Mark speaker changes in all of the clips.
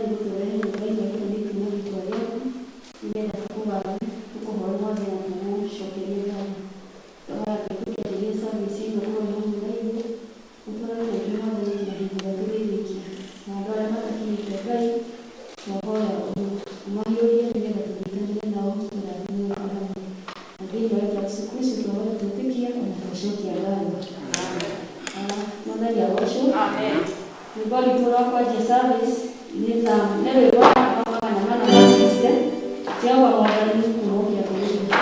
Speaker 1: Mwathani gũtũrehe nyũmba-inĩ ĩno nĩ kuuma itua rĩaku, nĩgetha tũkũgathe, tũkũhoe Mwathani na tũgũcokerie ngatho. Twahoya Ngai tũkĩanjĩrĩria service ĩno ũkorwo wĩ hamwe na ithuĩ, ũtwarane na ithuĩ Mwathani nginya hĩndĩ ĩrĩa tũrĩrĩkia. Na andũ arĩa matakinyĩte Ngai, twahoya ũmahiũrie nĩgetha tũnyitanĩre nao tũrathimwo twĩ hamwe. Na thĩinĩ wa rĩtwa Jesũ Kristo twahoya twetĩkia ona twacokia ngatho. Mwathani agocwo. Rwĩmbo rwitũ rwa kwanjia service nĩ nĩ rwĩmbo rwa 460, Jehova Mwathani kuuma kĩambĩrĩria.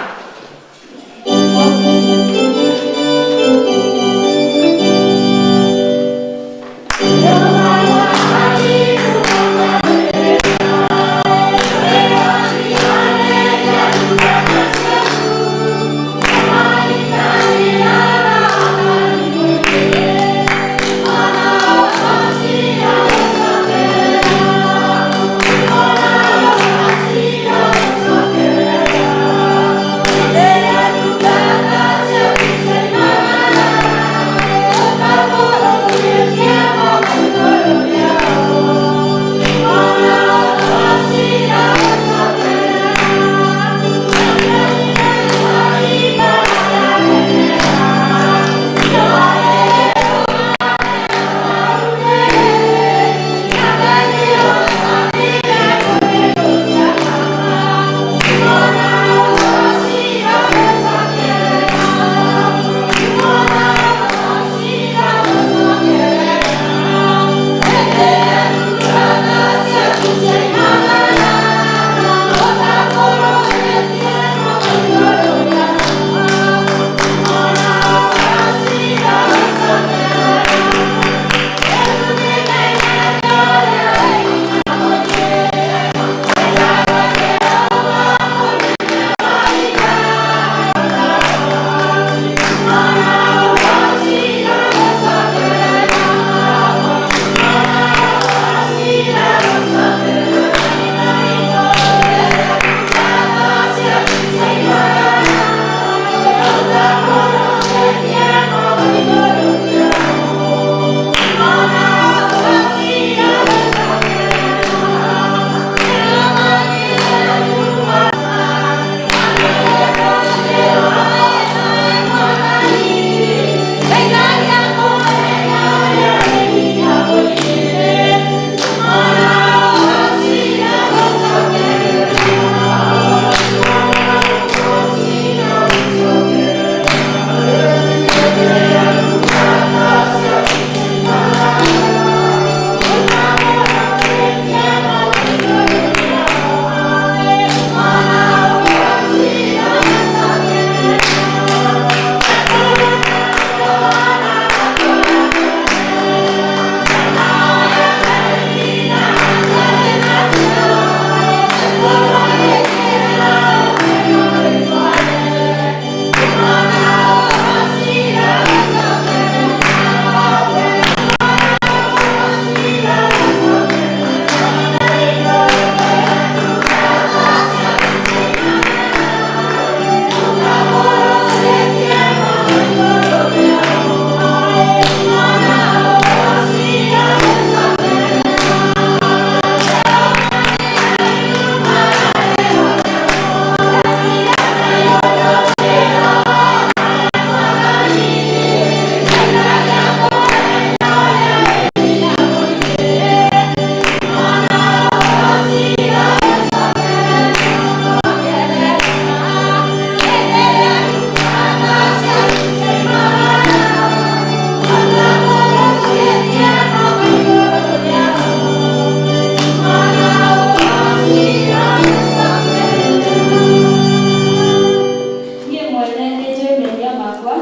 Speaker 1: Niĩ mwene nĩnjũĩ mehia makwa,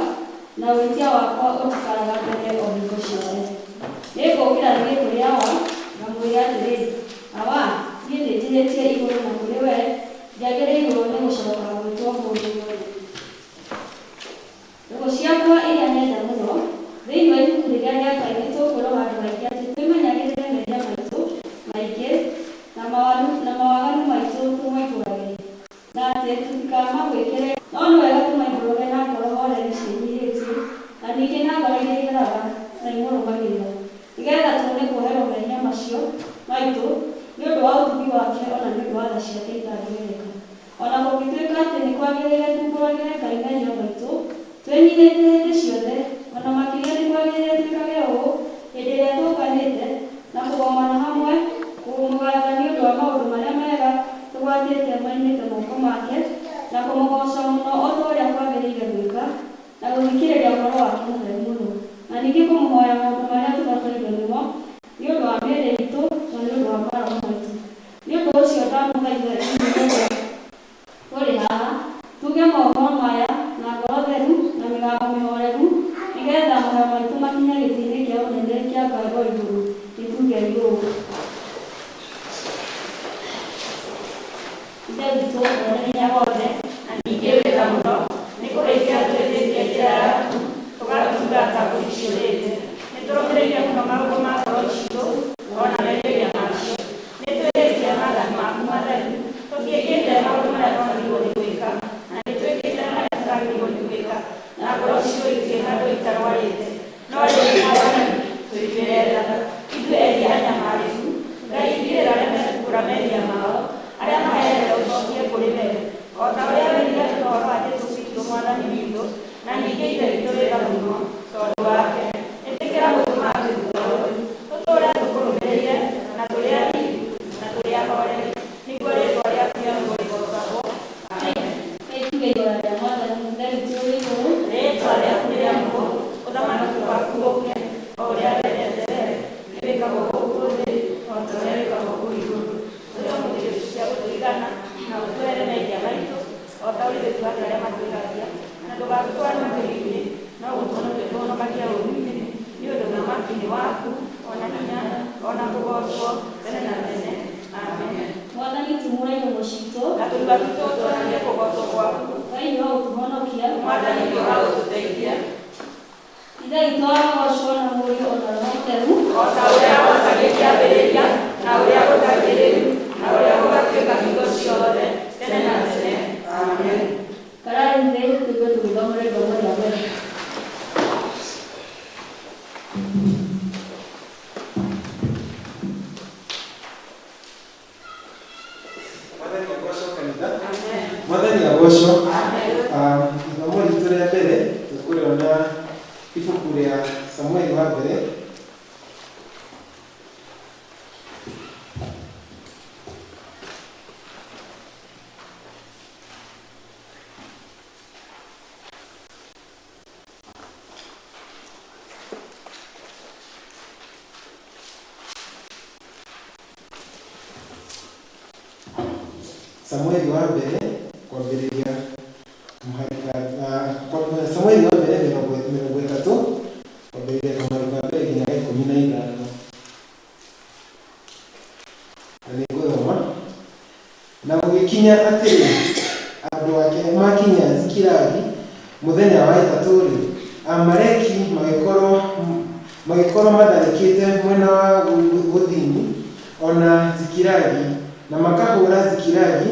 Speaker 1: na wĩtia wakwa ũnjikaraga mbere o hingo ciothe. Nĩngũũkĩra thiĩ kũrĩ Awa, ngamwĩre atĩrĩ, Awa, niĩ nĩnjĩhĩtie igũrũ na kũrĩ wee, ndiagĩrĩirwo nĩ gũcoka gwĩtwo mũriũ rĩngĩ. Ndũgũ ciakwa iria nyenda mũno, thĩinĩ wa ibuku rĩrĩa rĩa Ngai nĩ tũkwĩrwo handũ haingĩ atĩ twĩmenyagĩrĩre mehia maitũ maingĩ na mawaganu maitũ tũmoimbũrage, na atĩ tũtikamagwĩkĩre. No nĩ wega tũmoimbũrage na ngoro horeri ciĩnyihĩtie, na ningĩ na ngoro iria iheraga na imũrũmagĩrĩra, nĩgetha tuone kuoherwo mehia macio maitũ nĩ ũndũ wake o na nĩ ũndũ wa tha ciake itangĩgereka. O na kũngĩtuĩka atĩ nĩ kwagĩrĩire tuumbũragĩre Ngai mehia maitũ, twĩnyihĩtie hĩndĩ ciothe, o na makĩria nĩ kwagĩrĩire twĩkage ũũ hĩndĩ ĩrĩa tũnganĩte na kũgomana hamwe, kũmũgatha nĩ ũndũ wa maũndũ marĩa mega tũgwatĩte moimĩte moko make, na kũmũgooca mũno o ta ũrĩa kwagĩrĩire gwĩka, na gũthikĩrĩria ũhoro wake mũtheru mũno, na ningĩ kũmũhoya maũndũ marĩa tũbatairwo nĩmo nĩ ũndũ wa mĩĩrĩ itũ na nĩ ũndũ wa maroho maitũ. Nĩ ũndũ ũcio ndamũthaitha inyuĩ othe tũrĩ haha, tuuge mohoro maya na ngoro theru na mĩgambo mĩhoreru, nĩgeetha mahoya maitũ makinye gĩtĩ-inĩ kĩa ũnene kĩa Ngai o igũrũ. Nĩtugei ũũ. Ithe witũ mwene hinya wothe,
Speaker 2: na ningĩ wĩ tha mũno, nĩ kũrĩithia tũrĩithĩtie njĩra yaku, tũgatungata ta mbũri ciũrĩte. Nĩtũrũmĩrĩire mũno maũndũ ma ngoro ciitũ, o na merirĩria macio. Nĩtwĩhĩtie maathani maku matheru, tũtiĩkĩte maũndũ marĩa twagĩrĩirwo nĩ gwĩka, na nĩtwĩkĩte marĩa tũtagĩrĩirwo nĩ gwĩka, na ngoro ciitũ itirĩ handũ itarwarĩte. No rĩrĩ, Mwathani, tũiguĩre tha, ithuĩ ehia anyamarĩku. Ngai, igĩrĩra arĩa mekumbũra mehia mao, arĩa maherete ũcokie kũrĩ we, o ta ũrĩa werire andũ ũhoro wa Jesũ Kristũ Mwathani witũ, na ningĩ Ithe witũ wĩ tha mũno tondũ wake. Ĩtĩkĩra gũtũma atĩ thutha ũyũ tũtũũre tũkũrũmĩrĩire, na tũrĩ athingu, na tũrĩ ahoreri, nĩguo rĩĩtwa rĩaku rĩamũrwo rĩgoocagwo. Amen.
Speaker 1: Nĩtuge ihoya rĩa Mwathani. Ithe witũ ũrĩ igũrũ,
Speaker 2: Rĩĩtwa rĩaku rĩamũrwo, ũthamaki waku ũũke, o ũrĩa wendete wee, nĩ wĩkagwo gũkũ thĩ o ta ũrĩa wĩkagwo kũu igũrũ. Tũhe ũmũthĩ irio cia gũtũigana, na ũtuohere mehia maitũ, o ta ũrĩa ithuĩ tuohagĩra arĩa matwĩhagia, na ndũgatũtware magerio-inĩ, no ũtũhonokie ũtũhonokagie ũũru-inĩ, nĩ ũndũ ũthamaki nĩ waku, o na hinya, o na kũgoocwo tene na tene. Amen.
Speaker 1: Mwathani tumũra iromo citũ,
Speaker 2: Na tũnua twitũ tuonanie kũgoocwo gwaku.
Speaker 1: Ngai nĩ wa gũtũhonokia.
Speaker 2: Mwathani nĩ wa gũtũteithia.
Speaker 1: Ithe witũ arogocwo na Mũriũ o na Roho Mũtheru,
Speaker 2: o ta ũrĩa gwatariĩ kĩambĩrĩria, na ũrĩa gũtariĩ rĩu, na ũrĩa gũgatuĩka hingo ciothe, tene na tene. Amen.
Speaker 1: Karai thĩ tũigue tũgĩthomera ithomo rĩa mbere.
Speaker 3: Mwathani agocwo kanitha. Mwathani agocwo. Ithomo ritũ rĩa mbere tũkũrĩona ibuku rĩa Samueli wa mbere Samueli wa mbere kwambĩrĩria mũhari ka Samueli wa mbere 30 kwambĩrĩria kamũhari ka mbere nginya ga 15. Na nĩngũthoma. Na gũgĩkinya atĩrĩ, andũ ake makinya Zikilagi mũthenya wa ĩtatũ-rĩ, Aamaleki magĩkorwo matharĩkĩte mwena wa gũthini o na Zikilagi, na makahũũra Zikilagi,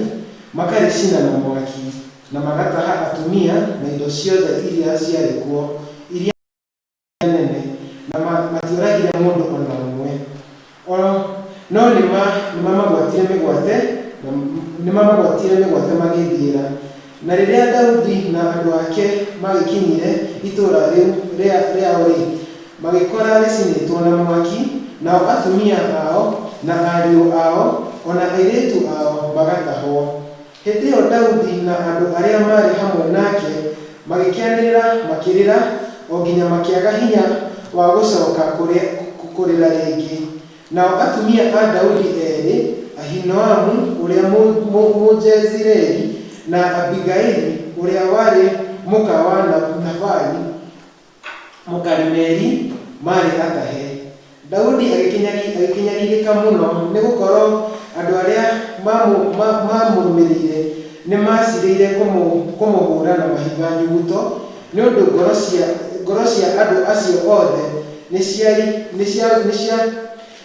Speaker 3: makarĩcina na mwaki, na magataha atumia na indo ciothe iria ciarĩ kuo, iria nene, na matioragire mũndũ o na ũmwe. No nĩmamagwatire mĩgwate, nĩmamagwatire mĩgwate magĩĩthiĩra. Na rĩrĩa Daudi na andũ ake magĩkinyire itũũra rĩu rĩao-rĩ, magĩkora rĩcinĩtwo na mwaki, nao atumia ao, na ariũ ao, o na airĩtu ao magatahwo. Hĩndĩ ĩyo Daudi na andũ arĩa maarĩ hamwe nake magĩkĩanĩrĩra makĩrĩra o nginya makĩaga hinya wa gũcoka kũrĩra rĩngĩ. Nao atumia a Daudi erĩ, Ahinoamu ũrĩa Mũjezireeli na Abigaili ũrĩa warĩ mũka wa Nabali Mũkarimeli, maarĩ atahe. Daudi agĩkĩnyarirĩka mũno, nĩ gũkorũo andũ arĩa maamũrũmĩrĩire nĩmaacirĩire kũmũhũra na mahiga nyuguto, nĩ ũndũ ngoro cia andũ acio othe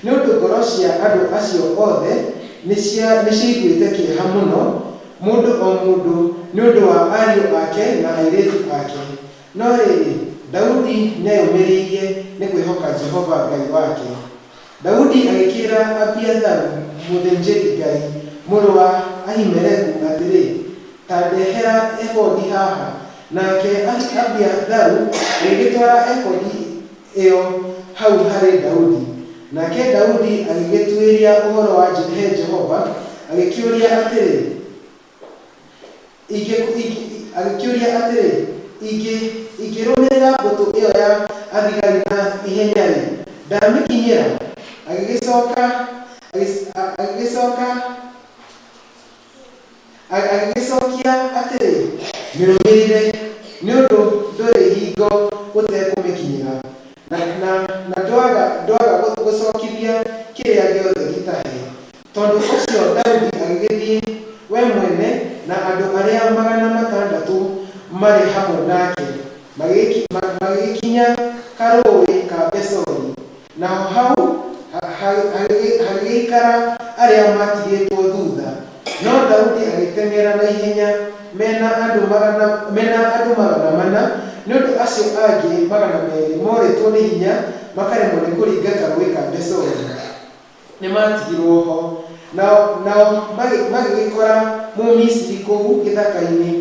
Speaker 3: nĩ ũndũ ngoro cia andũ acio othe nĩciaiguĩte kĩeha mũno, mũndũ o mũndũ nĩ ũndũ wa ariũ ake na airĩtu ake. No rĩrĩ, Daudi nĩeyũmĩrĩirie nĩ kwĩhoka Jehova Ngai wake. Daudi agĩkĩĩra Abiatharu mũthĩnjĩri-Ngai, mũrũ wa Ahimeleku atĩrĩ, Ta ndehera ebodi haha. Nake Abiatharu agĩgĩtwara ebodi ĩo hau harĩ Daudi. Nake Daudi agĩgĩtuĩria ũhoro he Jehova, agĩkĩũria atĩrĩ, agĩkĩũria atĩrĩ, Ingĩrũmĩrĩra mbũtũ ĩyo ya athigari na ihenya-rĩ, ndamĩkinyĩra? Agĩgĩcoka agĩgĩcoka agĩgĩcokia atĩrĩ, Mĩrũmĩrĩre, nĩ ũndũ ndũrĩ hingo ũtekũmĩkinyĩra, na, na, na ndwaga, ndwaga gũcokithia kĩrĩa gĩothe gĩtahe. Tondũ ũcio Daudi agĩgĩthiĩ we mwene na andũ arĩa 600 marĩ hamwe nake, magĩgĩkinya karũũĩ ka Besori, naho hau hagĩgĩikara arĩa maatigĩtwo thutha. No Daudi agĩteng'era na ihenya mena andũ 400, nĩ ũndũ acio angĩ 200 morĩtwo nĩ hinya makaremwo nĩ kũringa karũũĩ ka Besori, nĩmatigirwo ho. Nao, nao magĩgĩkora Mũmisiri kũu gĩthaka-inĩ,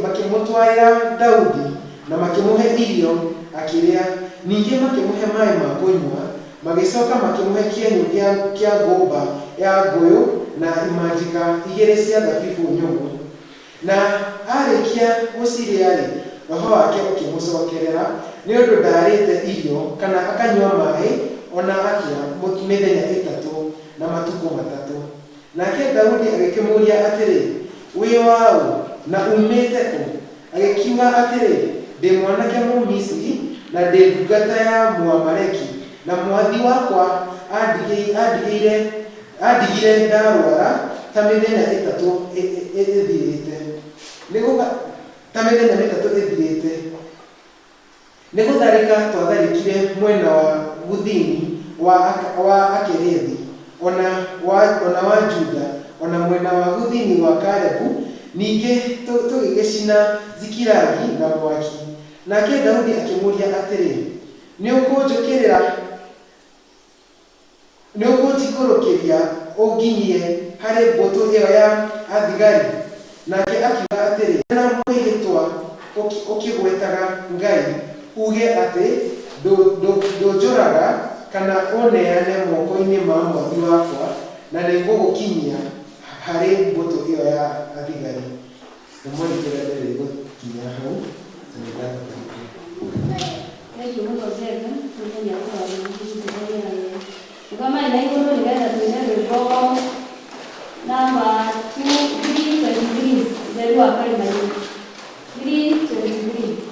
Speaker 3: makĩmũtwarĩra Daudi, na makĩmũhe irio akĩrĩa, ningĩ makĩmũhe maĩ ma kũnyua, magĩcoka makĩmũhe kĩenyũ kĩa, kĩa ngũmba ya ngũyũ na imanjĩka igĩrĩ cia thabibũ nyũmũ. Na aarĩkia gũcirĩa-rĩ, roho wake ũkĩmũcokerera, nĩ ũndũ ndaarĩte irio kana akanyua maĩ o na atĩa mĩthenya ĩtatũ na matukũ matatũ. Nake Daudi agĩkĩmũũria atĩrĩ, Wĩ wa ũ, na uumĩte kũ? Agĩkiuga atĩrĩ, Ndĩ mwanake Mũmisiri, na ndĩ ndungata ya Mũamaleki, na mwathi wakwa andigire ndarũara ta mĩthenya ĩtatũ ĩthirĩte. Ta mĩthenya mĩtatũ ĩthirĩte. Nĩ gũtharĩka twatharĩkire mwena wa gũthini wa, wa Akerethi, o na wa, o na wa Juda, o na mwena wa gũthini wa Kalebu, ningĩ tũgĩgĩcina Zikilagi na mwaki. Nake Daudi akĩmũũria atĩrĩ, Nĩũkũnjũkĩrĩra Nĩũkũnjikũrũkĩria ũnginyie harĩ mbũtũ ĩyo ya athigari? Nake akiuga atĩrĩ, Na mwĩhĩtwa ũkĩgwetaga Ngai, uuge atĩ ndũnjũraga kana ũũneane moko-inĩ ma mwathi wakwa, na nĩngũgũkinyia harĩ mbũtũ ĩyo ya athigari. Ithomo ritũ rĩa mbere rĩgũkinya hau, na nĩ ngatho kaingĩ.
Speaker 1: Thengiũ mũno Njenga, nĩ Ngai akũrathime ũtũthomera wega. Rũgamai na igũrũ nĩgetha tũine rwĩmbo namba 323, Ũtheru wa Karĩma-inĩ. 323.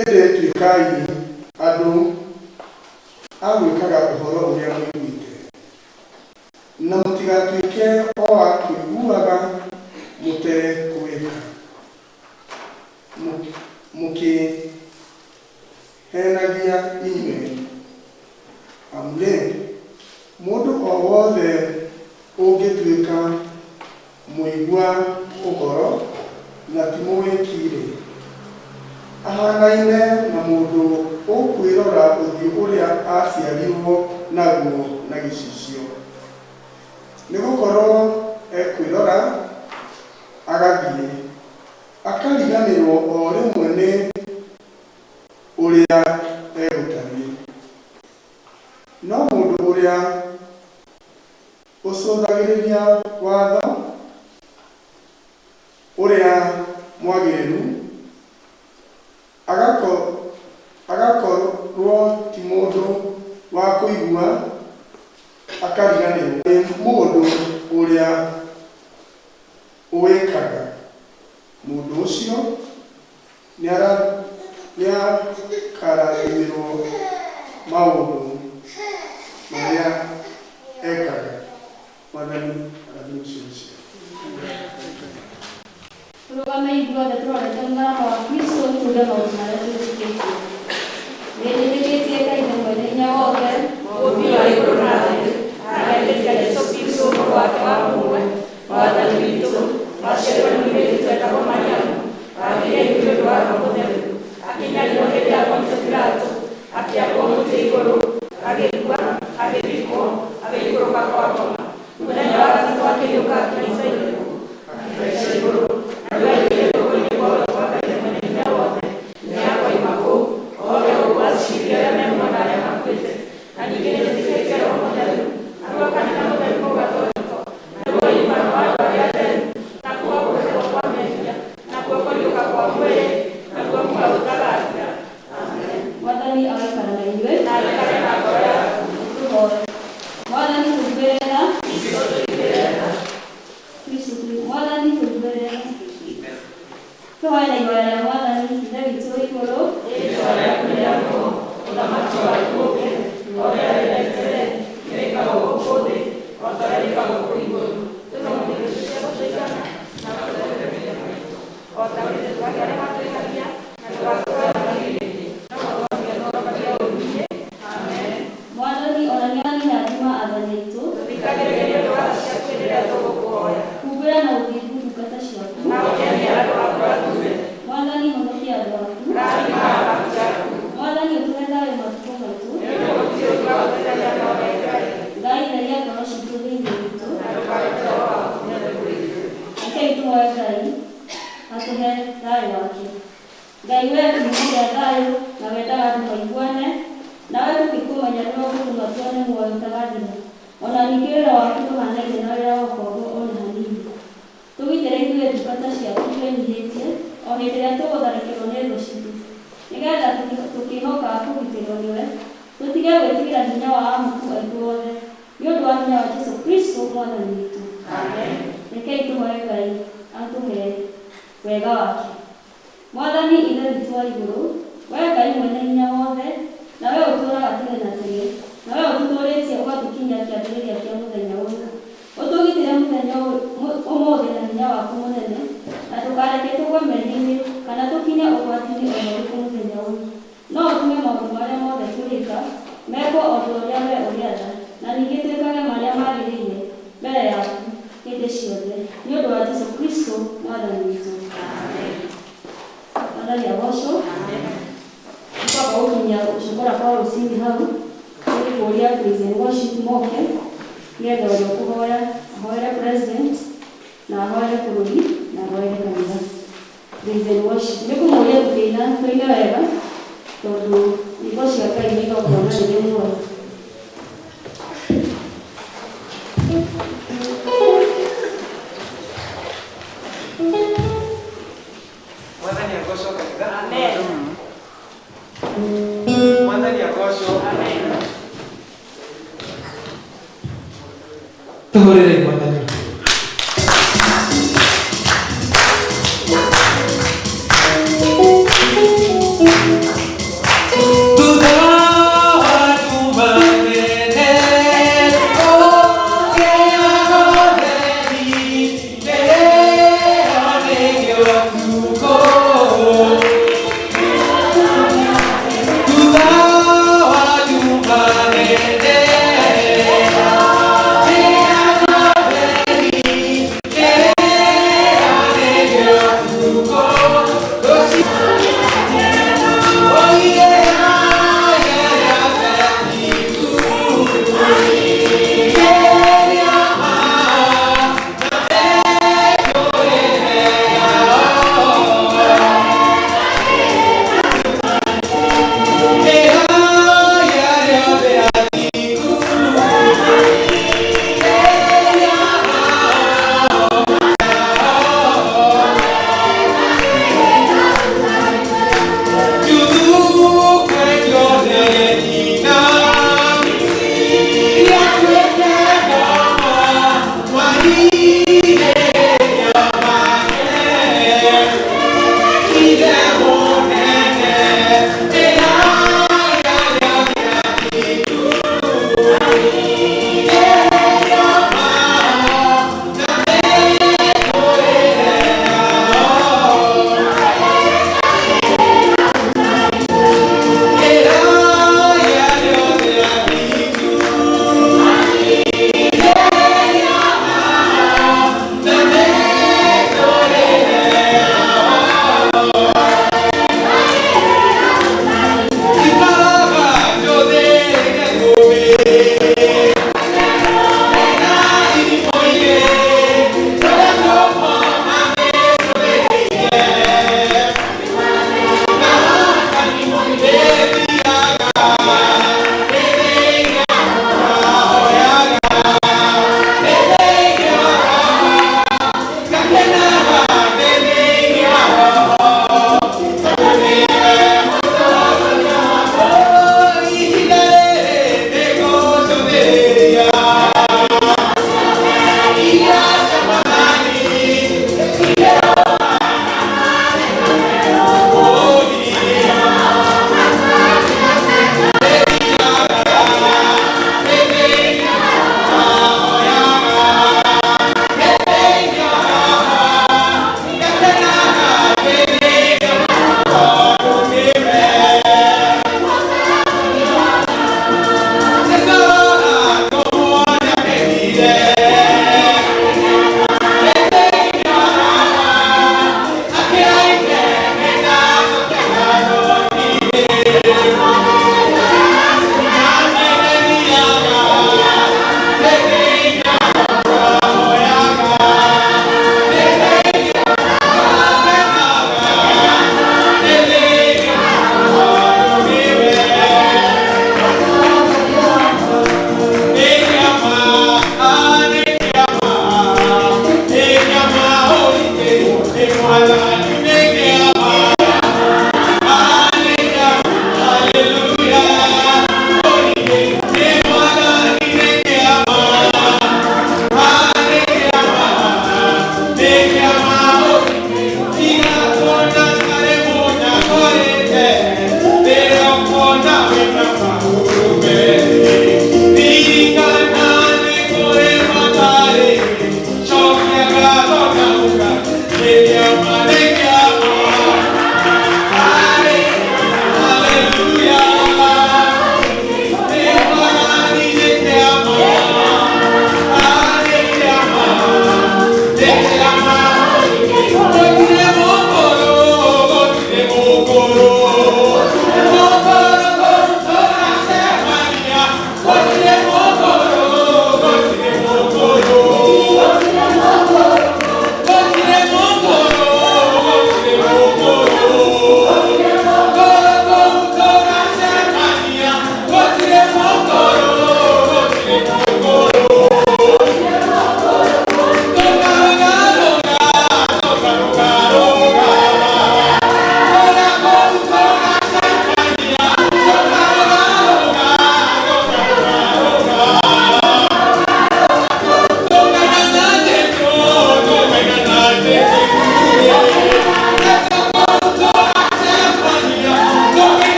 Speaker 4: Ĩndĩ tuĩkai andũ a gwĩkaga ũhoro ũrĩa mũiguĩte, na mũtigatuĩke o a kũiguaga mũtekũwĩka, mũkĩĩhenagia inyuĩ ene. Amu-rĩ, mũndũ o wothe ũngĩtuĩka mũigua ũhoro na ti mũwĩki-rĩ, ahanaine na mũndũ ũkwĩrora ũthiũ ũrĩa aaciarirwo naguo na gĩcicio. Nĩgũkorwo ekwĩrora agathiĩ, akariganĩrwo o rĩmwe nĩ ũrĩa egũtariĩ. No mũndũ ũrĩa ũcũthagĩrĩria watho ũrĩa mwagĩrĩru, agakorwo ti mũndũ wa kũigua akariganĩrwo, nĩ mũndũ ũrĩa ũwĩkaga, mũndũ ũcio nĩakarathimĩrwo maũndũ marĩa ekaga. Mwathani arathime ciugo ciake.
Speaker 1: Tũrũgame ithuothe tũrorete mũtharaba wa Kristo tuuge maũndũ marĩa twĩtĩkĩtie. Nĩnjĩtĩkĩtie Ngai Ithe Mwene Hinya Wothe,
Speaker 2: Mũũmbi wa igũrũ na thĩ, na ngetĩkia Jesũ Kristũ Mũrũ wake wa mũmwe, Mwathani witũ, waciarirwo nĩ mũirĩtu wetagwo Mariamu, wagĩire ihu nĩ ũndũ wa Roho Mũtheru, akĩnyarirwo hĩndĩ ya Pontio Pilato, akĩambwo mũtĩ igũrũ, agĩkua, agĩthikwo, agĩikũrũka kwa ngoma. Mũthenya wa gatatũ akĩriũka akĩhaica igũrũ, akĩhaica igũrũ, na rĩu aikarĩte guoko-inĩ kwa ũrĩo kwa Ngai Mwene Hinya Wothe, nĩakoima kũu, oke gũkũ aciirithie arĩa me muoyo na arĩa makuĩte. Na ningĩ nĩnjĩtĩkĩtie Roho Mũtheru, naguo kanitha mũtheru Mũgatoliko, naguo ũiguano wa andũ arĩa atheru, nakuo kũrekerwo kwa mehia, nakuo kũriũka kwa mwĩrĩ, naguo muoyo ũtagathira. Amen.
Speaker 1: Mwathani aroikara na inyuĩ.
Speaker 2: Na aikare na ngoro yaku.
Speaker 1: Tũhoe. Mwathani tũiguĩre tha. Kristo Mwathani tũiguĩre tha. Tũhoe na ihoya rĩa Mwathani Ithe witũ wĩ igũrũ.
Speaker 2: Rĩĩtwa rĩaku rĩamũrwo, ũthamaki waku ũũke, o ũrĩa wendete-rĩ, nĩwĩkagwo gũkũ thĩ o ta ũrĩa wĩkagwo kũu igũrũ. Tũhe ũmũthĩ irio cia gũtũigana, na ũtũrehere mehia maitũ, o ta ũrĩa ithuĩ tũrahera arĩa matwĩhagia, na ndũgatũtware magerio-inĩ, no ũtũhonokie tũhorokagie ũũru-inĩ. Amen.
Speaker 1: Mwathani onania na rathima athani aitũ.
Speaker 2: Tũthikagĩrĩrie nĩ ũndũ wa tha ciaku hĩndĩ ĩrĩa tũgũkũhoya.
Speaker 1: Humbĩra na ũthingu ndungata ciaku.
Speaker 2: Na ũkenie andũ aku athuure.
Speaker 1: Mwathani honokia andũ aku.
Speaker 2: Rathima aramati aku.
Speaker 1: Mwathani ũtũhe thayũ matukũ maitũ.
Speaker 2: Nĩ ũndũ gũtirĩ ũngĩ wa gũteithania nowe Ngai.
Speaker 1: Ngai theria ngoro citũ thĩinĩ witũ.
Speaker 2: Na ndũkareke Roho waku Mũtheru kũrĩ ithuĩ.
Speaker 1: Rekei tũhoe Ngai atũhe thayũ wake. Ngai wee kihumo kĩa thayũ na wendaga andũ maiguane, nawe tũkĩkũmenya nĩwe ũgũtũma tuone muoyo ũtagathira. Ona ningĩ wĩra waku ndũhanaine na wĩra wa ũkombo ona hanini. Tũgitĩre ithuĩ ndungata ciaku twĩnyihĩtie o hĩndĩ ĩrĩa tũgũtharĩkĩrwo nĩ thũ citũ, nĩgetha tũkĩhokaga kũgitĩrwo nĩwe, tũtige gwĩtigĩra hinya wa amuku aitũ othe, nĩ ũndũ wa hinya wa Jesu Kristo Mwathani witũ.
Speaker 2: Amen.
Speaker 1: Rekei tũhoe Ngai atũhe wega wake. Mwathani Ithe witũ wa igũrũ, wee Ngai mwene hinya wothe, na wee ũtũũraga tene na tene, na wee ũtũtũũrĩtie ũgatũkinyia kĩambĩrĩria kĩa mũthenya ũyũ. Ũtũgitĩre mũthenya ũmũthĩ na hinya waku mũnene, na ndũkareke tũgwe mehia-inĩ kana tũkinye ũgwati-inĩ o na ũrĩkũ mũthenya ũyũ. No ũtũme maũndũ marĩa mothe tũrĩka mekwo o ta ũrĩa wee ũrĩatha, na ningĩ twĩkage marĩa magĩrĩire mbere yaku hĩndĩ ciothe, nĩ ũndũ wa Jesu Kristo Mwathani witũ. Mwathani agocwo. Nĩkwamba gũkinyia gũcokora kwa rũcinĩ hau, nĩ kũũria praise and worship moke, nĩgetha ũrĩa ũkũhoya ahoere president, na ahoere bũrũri, na ahoere kanitha. Praise and worship. Nĩ kũmũria tũkĩina tũine wega, tondũ nyĩmbo cia Ngai nĩ igongona rĩrĩ muoyo.
Speaker 3: Mwathani agocwo kanitha.
Speaker 2: Amen.
Speaker 3: Mwathani agocwo.
Speaker 2: Amen.
Speaker 3: Tuhũrĩre Mwathani.
Speaker 5: Yeah.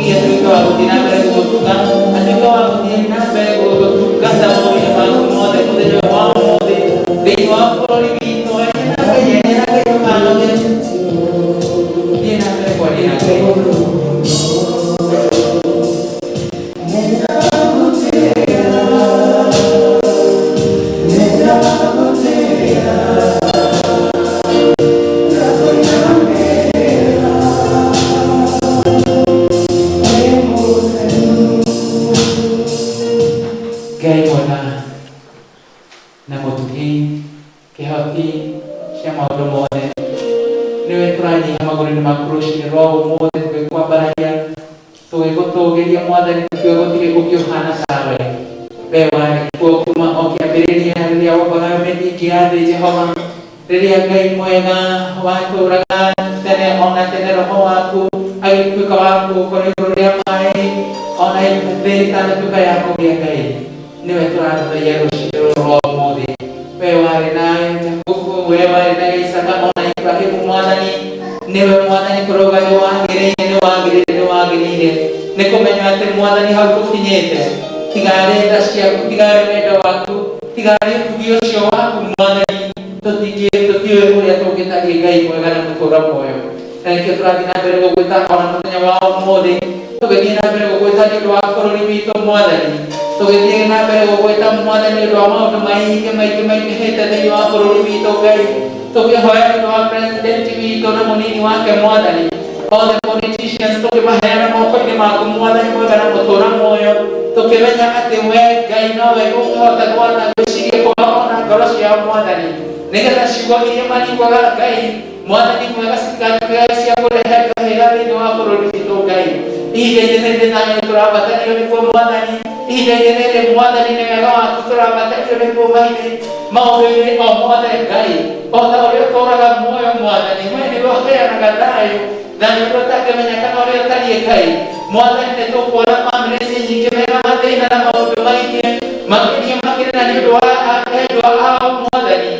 Speaker 5: Mũtugi atuĩke wa gũthiĩ na mbere gũgũtuga, atuĩke wa gũthiĩ na mbere gũgũtungata maũndũ-inĩ maku mothe mũthenya wa ũmũthĩ thĩinĩ wa bũrũri witũ. Aria na Ngai, aria na Ngai, ndũkanoge. Thiĩ na mbere kwaria na Ngai. Ngai mwega na mũtugi, kĩhoti cia maũndũ mothe, nĩwe tũranyiha magũrũ-inĩ maku rũcinĩ rwa ũmũthĩ, tũgĩkwambararia, tũgĩgũtũgĩria Mwathani, tũkiuga gũtirĩ ũngĩ ũhana tawe. We warĩ kuo kuma o kĩambĩrĩria rĩrĩa wombaga mĩthingi ya thĩ, Jehova, rĩrĩa Ngai mwega watũraga tene ona tene, roho waku agĩtuĩka wa gũkorwo igũrũ rĩa maĩ ona thĩ ĩtanatuĩka ya kũgĩa. Ngai, nĩwe tũrathathaiya rũcinĩ rũrũ rwa ũmũthĩ. We warĩ na Jakubu, we warĩ na Isaka ona Ibrahimu. Mwathani, nĩwe Mwathani tũrauga nĩ wagĩrĩire, nĩ wagĩrĩire, nĩ wagĩrĩire nĩ kũmenya atĩ Mwathani hau tũkinyĩte tigarĩ tha ciaku, tigarĩ wendo waku, tigarĩ ũtugi ũcio waku, Mwathani, tũtiũĩ ũrĩa tũngĩtariĩ. Ngai mwega na mũtũra muoyo, na nĩkĩo tũrathiĩ na mbere gũgwĩta ona mũthenya wa ũmũthĩ, tũgĩthiĩ na mbere gũgwĩta nĩ ũndũ wa bũrũri witũ, Mwathani, tũgĩthiĩ na mbere gũgwĩta, Mwathani, nĩ ũndũ wa maũndũ maingĩ maingĩ maingĩhĩte thĩinĩ wa bũrũri witũ. Ngai, tũkĩhoya nĩ ũndũ wa president witũ na mũnini wake, Mwathani, all the politicians, tũkĩmaheana moko-inĩ maku, Mwathani mwega na mũtũra muoyo, tũkĩmenya atĩ we Ngai nowe ũngĩhota gwatha gwĩciria kwao ona ngoro ciao, Mwathani, nĩgetha ciugo iria mariguaga, Ngai Mwathani mwega, citigatuĩke cia kũrehe ngahĩha thĩinĩ wa bũrũri witũ. Ngai, ihinda-inĩ rĩrĩ thayũ tũrabatario nĩguo, Mwathani. Ihinda-inĩ rĩrĩ, Mwathani, nĩ wega waku tũrabatario nĩguo mahinda maũndũ-inĩ o mothe. Ngai, o ta ũrĩa ũtũũraga muoyo, Mwathani, we nĩwe ũheanaga thayũ, thayũ ũrĩa ũtangĩmenya kana ũrĩa ũtariĩ. Ngai Mwathani, nĩ tũkuona bamĩrĩ ici nyingĩ mena mathĩna na maũndũ maingĩ makĩria makĩria nĩ ũndũ wa endwa ao, Mwathani,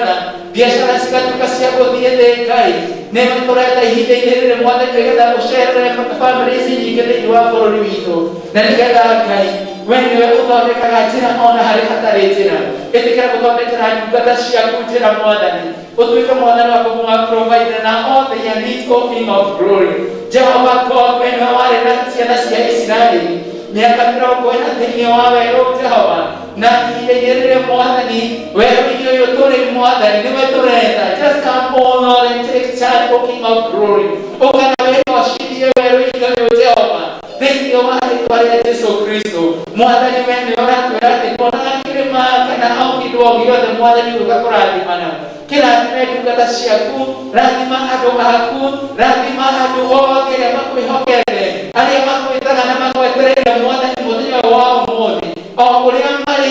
Speaker 5: na biacara cigatuĩka cia gũthiĩ thĩ. Ngai, nĩ tũreta ihinda-inĩ rĩrĩ, Mwathani, nĩgetha ũcerere bamĩrĩ ici nyingĩ thĩinĩ wa bũrũri witũ, na nĩgetha Ngai, we nĩwe ũthondekaga njĩra ona harĩ hatarĩ njĩra. Ĩtĩkĩra gũthondekera ndungata ciaku njĩra, Mwathani, ũtuĩke Mwathani wa kũmwa provide na all their needs, O King of Glory. Jehovah God, we nĩwe warĩ na ciana cia Isiraeli mĩaka 40 thĩinĩ wa werũ, Jehova, na ihinda-inĩ rĩrĩ, Mwathani, werũ-inĩ ũyũ tũrĩ, Mwathani, nĩwe tũreta. Just come, O Lord, and take charge, O King of Glory. Ũka na wĩgocithie werũ-inĩ ũyũ, Jehova, thĩinĩ wa rĩtwa rĩa Jesu Kristo. Mwathani, we nĩwe ũratwĩra atĩ tuonaga kĩrĩma kana o kĩndũ o gĩothe, Mwathani, ũga kũrathimana. Kĩrathime ndungata ciaku, rathima andũ aku, rathima andũ othe arĩa makwĩhokete, arĩa makwĩtaga na magwetereire, Mwathani, mũthenya ũyũ wa ũmũthĩ o kũrĩa marĩ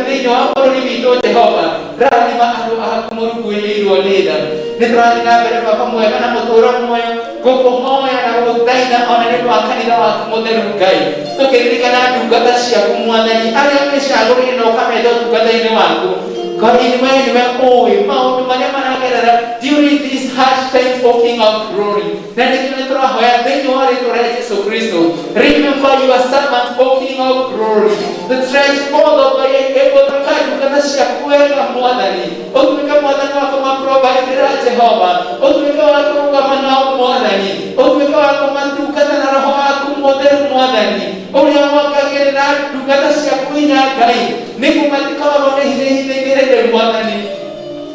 Speaker 5: thĩinĩ wa bũrũri witũ. Jehova, rathima andũ aku mũrunguĩrĩirwo nĩ tha. Nĩ tũrathiĩ na mbere, Baba mwega na mũtũũro muoyo, gũkũhoya na gũgũthaitha ona nĩ ũndũ wa kanitha waku mũtheru. Ngai, tũkĩririkana ndungata ciaku, Mwathani, arĩa wĩcagũrĩire na ũkamenda ũtungata-inĩ waku. Ngai, we nĩwe ũĩ maũndũ marĩa maragerera during these harsh times, O King of Glory, na nĩkĩo nĩ tũrahoya thĩinĩ wa rĩtwa rĩa Jesu Kristo. Remember your servant, O King of Glory, the stretch forth of thy able ndungata ciaku wega, Mwathani, ũtuĩke Mwathani wa kũmaprovidera. Jehova, ũtuĩke wa kũrũgama nao, Mwathani, ũtuĩke wa kũmatungata na roho waku mũtheru, Mwathani, ũrĩa wongagĩrĩra ndungata ciaku hinya, Ngai, nĩguo matikoragwo na ihinda-inĩ rĩrĩ. Mwathani,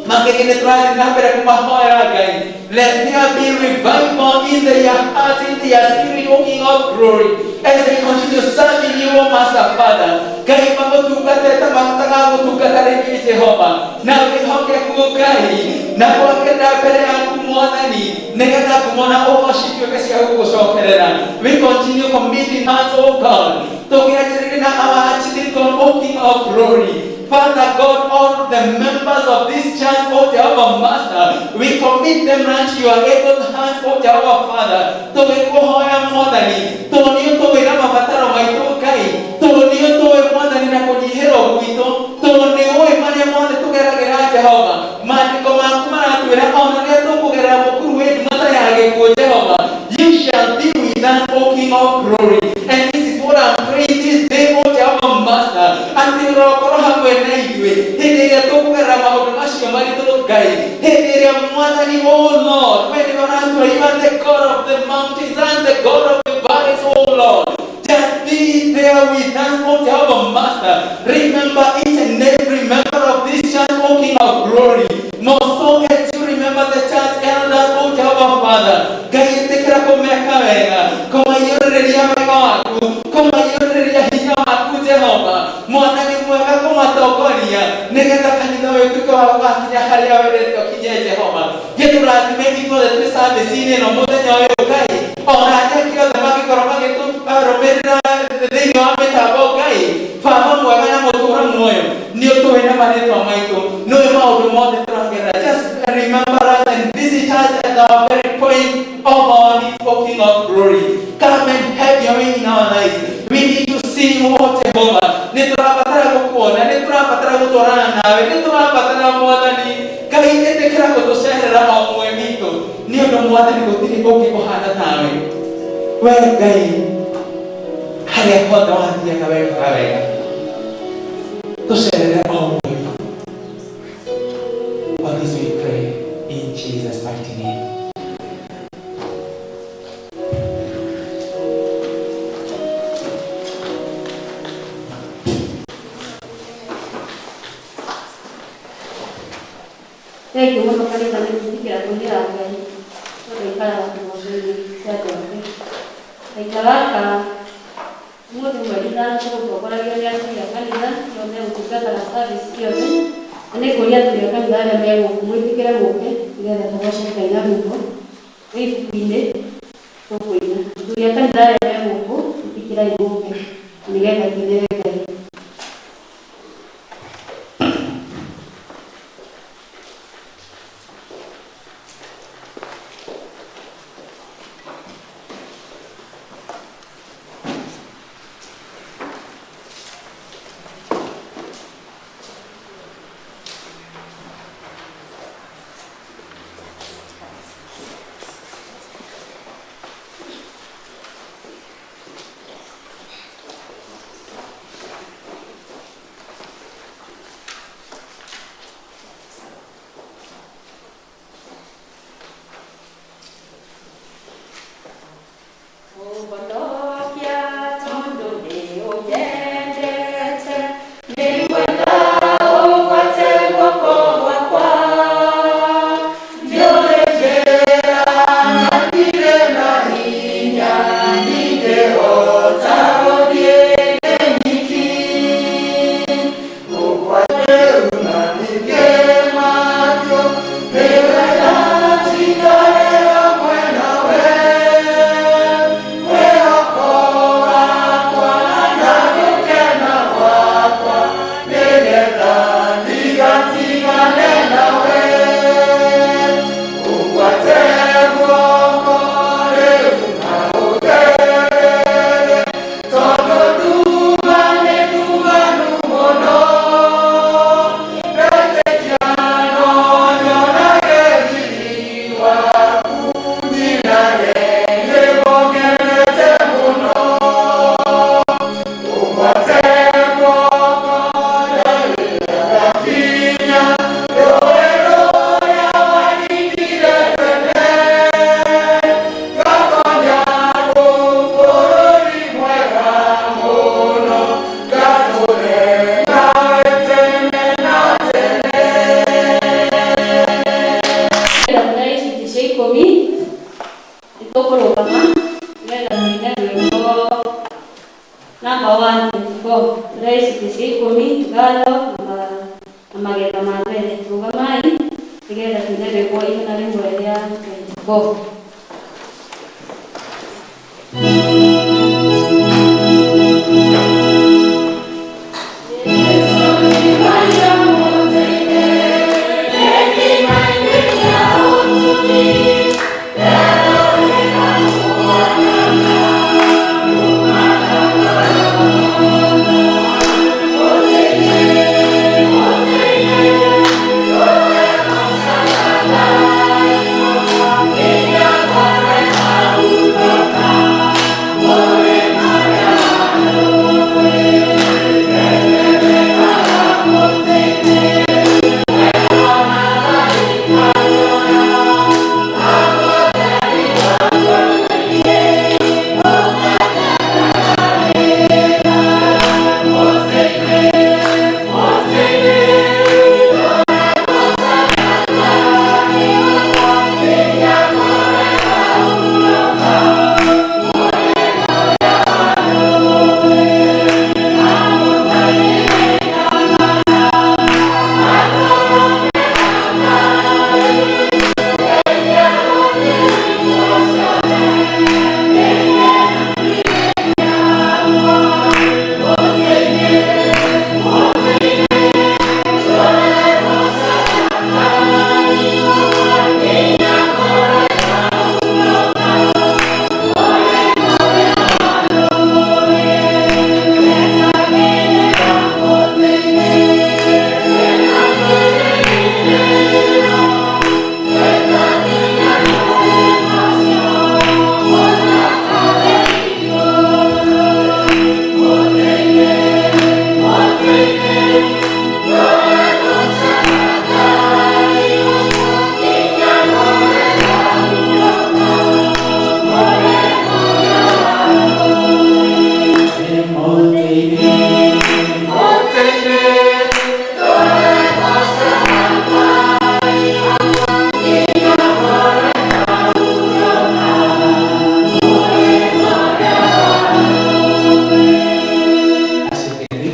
Speaker 5: makĩria nĩ tũrathiĩ na mbere kũmahoera. Ngai, let there be revival in their heart, in their spirit, O King of Glory, as they continue serving you, O Master Father. Ngai, magũtungate ta mahotaga gũtungata rĩngĩ, Jehova, na wĩhokeku, Ngai, na gwakĩrĩra mbere yaku, Mwathani, nĩgetha ngumo na ũgoci ituĩke cia gũgũcokerera. We continue committing hearts, O God, tũkĩanjĩrĩria na our Archdeacon, O King of Glory. Father God, all the members of this church, O Jehovah Master, we commit them unto your able hands, O Jehovah Father. Tũgĩkũhoya, Mwathani, tondũ nĩ ũtũĩ mabataro maitũ, Ngai, tondũ nĩ ũtũĩ, Mwathani, na kũnyihĩrwo gwitũ, tondũ nĩ ũĩ marĩa mothe tũgeragĩra. Jehova, maandĩko maku maratwĩra ona rĩrĩa tũkũgerera mũkuru wĩ nduma ta ya gĩkuũ, Jehova, you shall be with us, O King of Glory. with us, O Jehovah Master. Remember each and every member of this church, O King of Glory. More so as you remember the church elders, O Jehovah Father. Ngai ĩtĩkĩra kũmeka wega, kũmaiyũrĩrĩria wega waku, kũmaiyũrĩrĩria hinya waku Jehova. Mwathani mwega kũmatongoria nĩgetha kanitha ũyũ ũtuĩke wa gũgakinya harĩa wendete ũkinye Jehova. Gĩtũrathime ithuothe twĩ service-inĩ ĩno mũthenya ũyũ Ngai, ona arĩa angĩ othe mangĩkorwo magĩtũrũmĩrĩra thĩinĩ wa mĩtambo Ngai, Baba mwega na mũtũra muoyo, nĩ ũtũĩ na marĩtwa maitũ, nĩũĩ maũndũ mothe tũragerera. Just remember us and visit us at our very point of our need, O King of Glory. Come and have your way in our lives. We need to see you, O Jehovah. Nĩ tũrabatara gũkuona, nĩ tũrabatara gũtwarana nawe, nĩ tũrabatara Mwathani. Ngai ĩtĩkĩra gũtũcerera o ũmwe witũ, nĩ ũndũ Mwathani gũtirĩ ũngĩ ũhana tawe. We Ngai, harĩa hothe wathiaga wekaga wega, tũcerere o ũmwe witũ. For this we pray in Jesus' mighty name.
Speaker 1: Thengiũ mũno kanitha nĩ gwĩtĩkĩra kũinĩra Ngai tondũ aikaraga kĩgoco-inĩ kĩa andũ ake. Kahinda gaka ũmũthĩ mweri ithano tũgũtongoragia nĩ athuri a kanitha nĩo megũtungata na service ciothe, na nĩ ngũria athuri a kanitha arĩa me gũkũ mwĩtĩkĩre mũke nĩgetha tũgoce Ngai na rwĩmbo rwĩ ibuku-inĩ tũkũina. Athuri a kanitha arĩa me gũkũ ĩtĩkĩrai mũke nĩgetha tũinĩre Ngai.
Speaker 2: Ũhonokia tondũ nĩ ũnyendete, nĩngwenda ũgwate guoko gwakwa. Ndiũĩ njĩra na ndirĩ na hinya, ndingĩhota gũthiĩ ndĩ nyiki. Ũgwate rĩu na ndingĩmakio, nĩ wega njikare hamwe nawe. Mwĩhoko wakwa na gũkena gwakwa, nĩgetha ndigatigane nawe. Ũgwate guoko rĩu na ũtherere, tondũ nduma nĩ ndumanu mũno. Ndetĩkia no nyonage riri waku, nyinage nĩguo ngenete mũno. Ũgwate guoko rĩrĩa ngakinya, rũĩ rũrĩa waringire tene. Ngatonya kũu bũrũri mwega mũno, ngatũre nawe tene na tene.
Speaker 1: Nĩgetha icunjĩ cia ikũmi nĩtũkũrũgama nĩgetha tũine rwĩmbo namba 124. Tũrĩa icunjĩ cia ikũmi, ngatho na magetha ma mbere. Rũgamai nĩgetha tũine rwĩmbo 124.
Speaker 2: Thank you.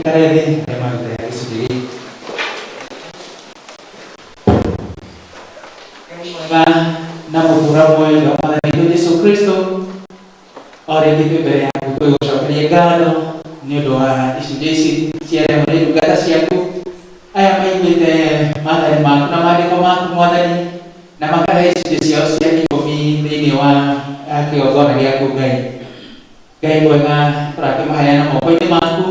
Speaker 5: Tũikare thĩ arĩa maruta ya gĩcunjĩ gĩkĩ. Ngai mwega na mũtũra muoyo wa Mwathani witũ Jesu Kristo, o rĩngĩ twĩ mbere yaku tũgĩgũcokeria ngatho nĩ ũndũ wa icunjĩ ici ciarehwo nĩ ndungata ciaku aya maiguĩte maathani maku na maandĩko maku Mwathani, na makarehe icunjĩ ciao cia ikũmi thĩinĩ wa kĩgongona gĩaku Ngai. Ngai mwega, tũrakĩmaheana moko-inĩ maku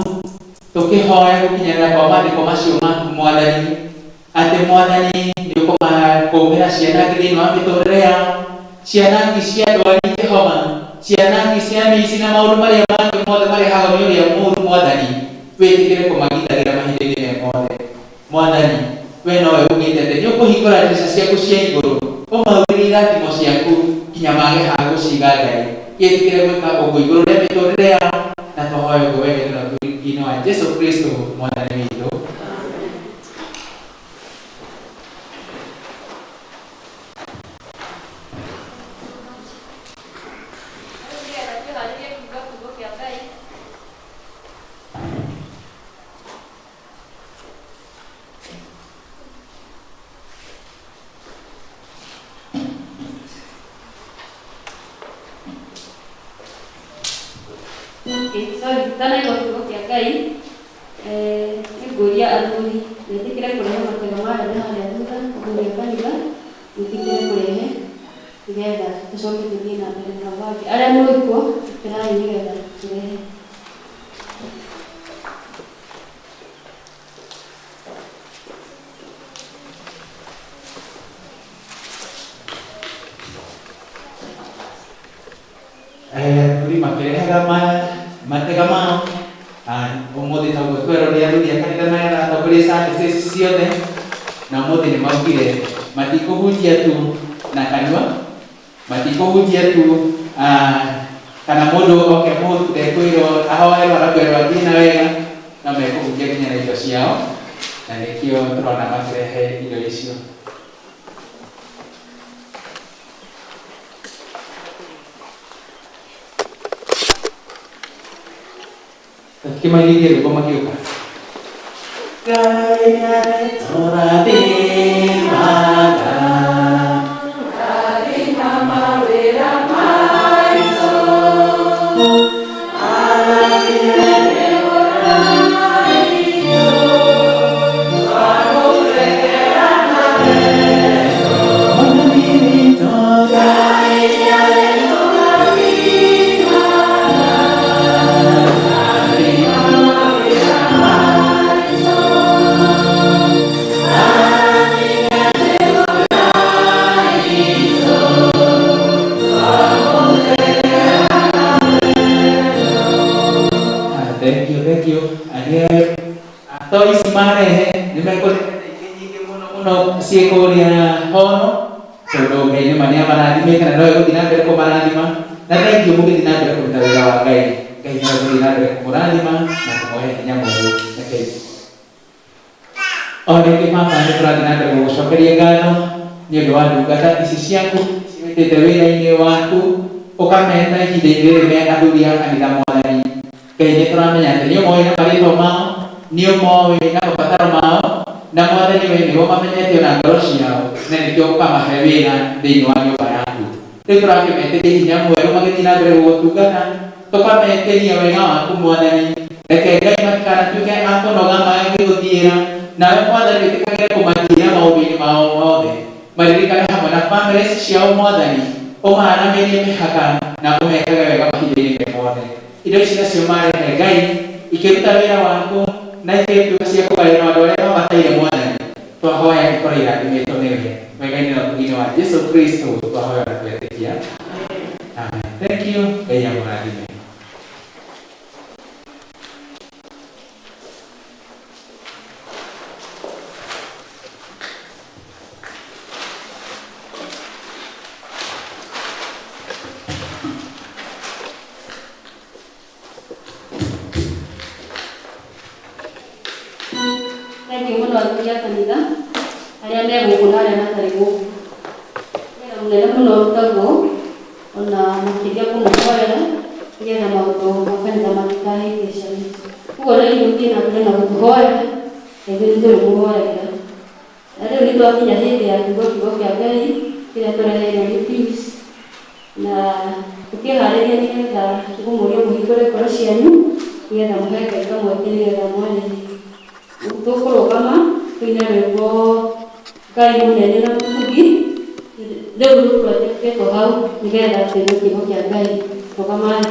Speaker 5: tũkĩhoya gũkinyanĩra kwa maandĩko macio maku Mwathani, atĩ Mwathani nĩ ũkũmĩra ciana ngĩ thĩinĩ wa mĩtũrĩre yao, ciana ngĩ cia ndwari kĩhoma, ciana ngĩ cia mĩici na maũndũ marĩa mangĩ mothe marehagwo nĩ ũrĩa mũũru Mwathani, wĩtĩkĩre kũmagitagĩra mahinda-inĩ me mothe. Mwathani, we nowe ugĩte atĩ nĩ ũkũhingũra ndirica ciaku cia igũrũ, ũmaurĩrie irathimo ciaku nginya mage ha gũciga Ngai. Gĩtĩkĩre gwĩka ũguo igũrũ rĩa mĩtũrĩre yao, na tũhoe ũguo wendete na ũtugi-inĩ wa Jesu Kristo Mwathani witũ.
Speaker 1: Rĩu nĩgetha twĩharĩrie kiugo kiugo kĩa Ngai. Okay, sorry, tanaigua kiugo kĩa Ngai, nĩngũria athuri metĩkĩre kũrehe matega ma mbembe harĩa thutha, athuri a kanitha mwĩtĩkĩre kũrehe nĩgetha tũcoke tũthiĩ na mbere na hau hangĩ. Arĩa mũĩ kuo, ĩkĩrai nĩgetha tũrehe.
Speaker 5: Athuri makĩrehaga matega mao. Ũmũthĩ taguo twerwo nĩ athuri a kanitha marĩa maratongoria services ciothe, na ũmũthĩ nĩ maugire matikũhunjia tu na kanua, matikũhunjia tu, kana mũndũ oke mũndũ ndekwĩrwo ahoerwo arakwĩrwo athiĩ na wega, no mekũhunjia nginya na indo ciao, na nĩkĩo tũrona makĩrehe indo icio. Tukimalizie rwĩmbo magĩũka. Ngai nĩarĩtũrathimaga.
Speaker 2: Rathima mawĩra maitũ. Arathime mĩgũnda itũ. Twagũcekera na wendo.
Speaker 5: Mwathani witũ
Speaker 2: Ngai nĩarĩtũrathimaga. Rathima mawĩra maitũ. Arathime mĩgũnda itũ. Twagũcekera na wendo.
Speaker 5: Thank you, thank you. Arĩa to ici marehe nĩ mekũrehe ingĩ nyingĩ mũno mũno ciĩ kũrĩa hono, tondũ Ngai nĩma nĩ amarathimĩte na nowe gũthiĩ na mbere kũmarathima. Na thank you mũgĩthiĩ na mbere kũruta wĩra wa Ngai. Ngai nowe gũthiĩ na mbere kũmũrathima na kũmũhe hinya mwerũ. Rekei. O rĩngĩ Baba, nĩ tũrathiĩ na mbere gũgũcokeria ngatho nĩ ũndũ wa ndungata ici ciaku ciwĩtĩte wĩra-inĩ waku, ũkameta ihinda-inĩ rĩrĩ me athuri a kanitha Mwathani. Ngai nĩ tũramenya atĩ nĩ ũmoĩ na marĩtwa mao, nĩ ũmoĩ na mabataro mao, na Mwathani we nĩwe ũmamenyete ona ngoro ciao, na nĩkĩo ũkamahe wĩra thĩinĩ wa nyũmba yaku. Rĩu tũrakĩmetĩria hinya mwerũ magĩthiĩ na mbere gũgũtungata, tũkametĩria wega waku Mwathani. Reke Ngai matikanatuĩke a kũnoga magĩgũthiĩra, nawe Mwathani wĩtĩkagĩre kũmathiĩra maũndũ-inĩ mao mothe. Maririkane hamwe na bamĩrĩ ciao Mwathani, ũmaramĩrie mĩhaka na ũmekage wega mahinda-inĩ me mothe. Indo ici nacio marehe Ngai ikĩruta wĩra waku na igĩtuĩka cia kũgaĩrwo andũ arĩa mabataire Mwathani, twahoya ikorwo irathimĩtwo nĩwe. Wega-inĩ na ũtugi-inĩ wa Jesu Kristo twahoya na twetĩkia. Amen. Thank you. Ngai amũrathime.
Speaker 1: Thank you mũno athuri a kanitha arĩa me gũkũ na arĩa matarĩ gũkũ. Wĩra mũnene mũno ũrutagwo ona makĩria kũmũhoera nĩgetha maũndũ ma kanitha matikahĩngĩcane. Ũguo na inyuĩ mũthiĩ na mbere na Mũtũhoere na ithuĩ nĩ tũrĩmũhoyagĩra. Na rĩu nĩ twakinya hĩndĩ ya kiugo kiugo kĩa Ngai kĩrĩa tũreheirwo nĩ Pius, na tũkĩharĩria nĩgetha tũkũmũria mũhingũre ngoro cianyu nĩgetha mũhe Ngai kamweke nĩgetha mwarĩrie. Tũkũrũgama tũine rwĩmbo Ngai mũnene na mũtugi. Rĩu rũtwendeketwo hau nĩgetha tũigue kiugo kĩa Ngai. Rũgamai.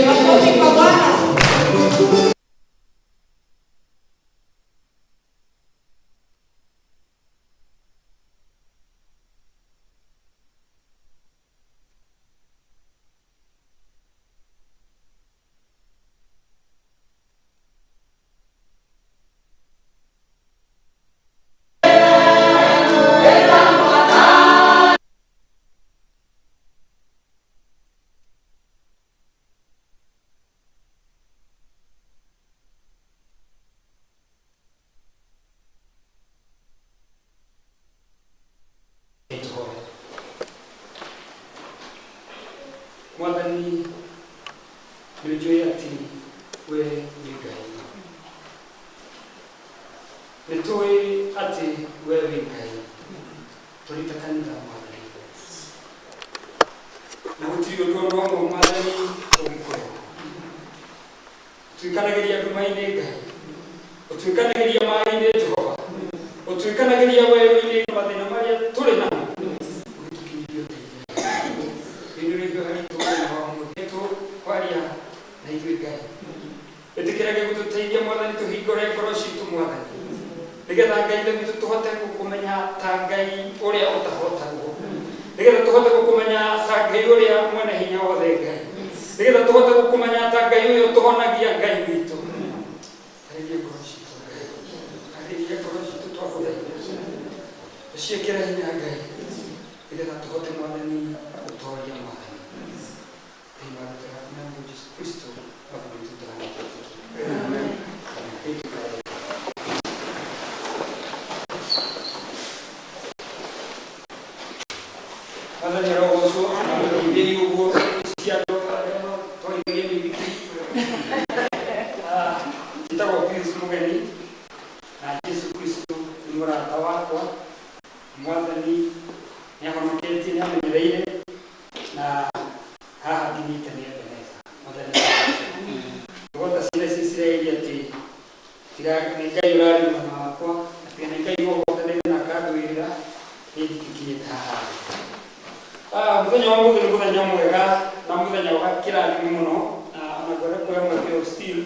Speaker 2: Makofi kwa Bwana.
Speaker 6: Tũhoe. Mwathani, nĩ njũĩ atĩ we wĩ Ngai. Nĩ tũĩ atĩ we wĩ Ngai. Tũrĩ ta kanitha, Mwathani. Na gũtirĩ ũndũ ona ũmwe, Mwathani, ũngĩkũrema. Ũtuĩkanagĩria nduma-inĩ, Ngai. Ũtuĩkanagĩria maĩ-inĩ, Jehova. Ũtuĩkanagĩria werũ-inĩ mathĩna marĩa tũrĩ namo. Ũgĩtũkinyithia ũteithio. Rĩu nĩrĩo haritũ mũthenya wa ũmũthĩ tũkwaria na ithuĩ, Ngai. Ĩtĩkĩrage gũtũteithia, Mwathani, tũhingũre ngoro citũ, Mwathani, nĩgetha Ngai ithe witũ tũhote gũkũmenya ta Ngai ũrĩa ũtahotagwo, nĩgetha tũhote gũkũmenya ta Ngai ũrĩa mwene hinya wothe, Ngai, nĩgetha tũhote gũkũmenya ta Ngai ũyũ ũtũhonagia, Ngai witũ. Arĩria ngoro citũ, Ngai. Arĩria ngoro citũ, twagũthaitha. Tũciĩkĩre hinya, Ngai, nĩgetha tũhote, Mwathani, gũtoria, Mwathani, thĩinĩ wa rĩtwa rĩaku na Jesu Kristo Mwathani witũ tũramwĩtĩkia. Amen. Thank you very much. Mwathani arogocwo na mũteithĩri ũguo cia andũ arĩa matwarithagia mĩithikiri. Njĩtagwo Pius Mũgeni na Jesu Kristo nĩ mũrata wakwa. Mwathani nĩ ahonoketie, nĩ amenyereire na haha nginyĩte nĩ Ebeneza. Mwathani arogocwo. Ngũhota ciana cia Isiraeli atĩ tiga nĩ Ngai ũrarĩ mwena wakwa, atĩ nĩ Ngai ũhotanĩte na akandũĩrĩra, niĩ ndingĩkinyĩte haha. Mũthenya wa ũmũthĩ nĩ mũthenya mwega na mũthenya wa kĩrathimo mũno, na ona ngwenda kuoya mweke ũyũ still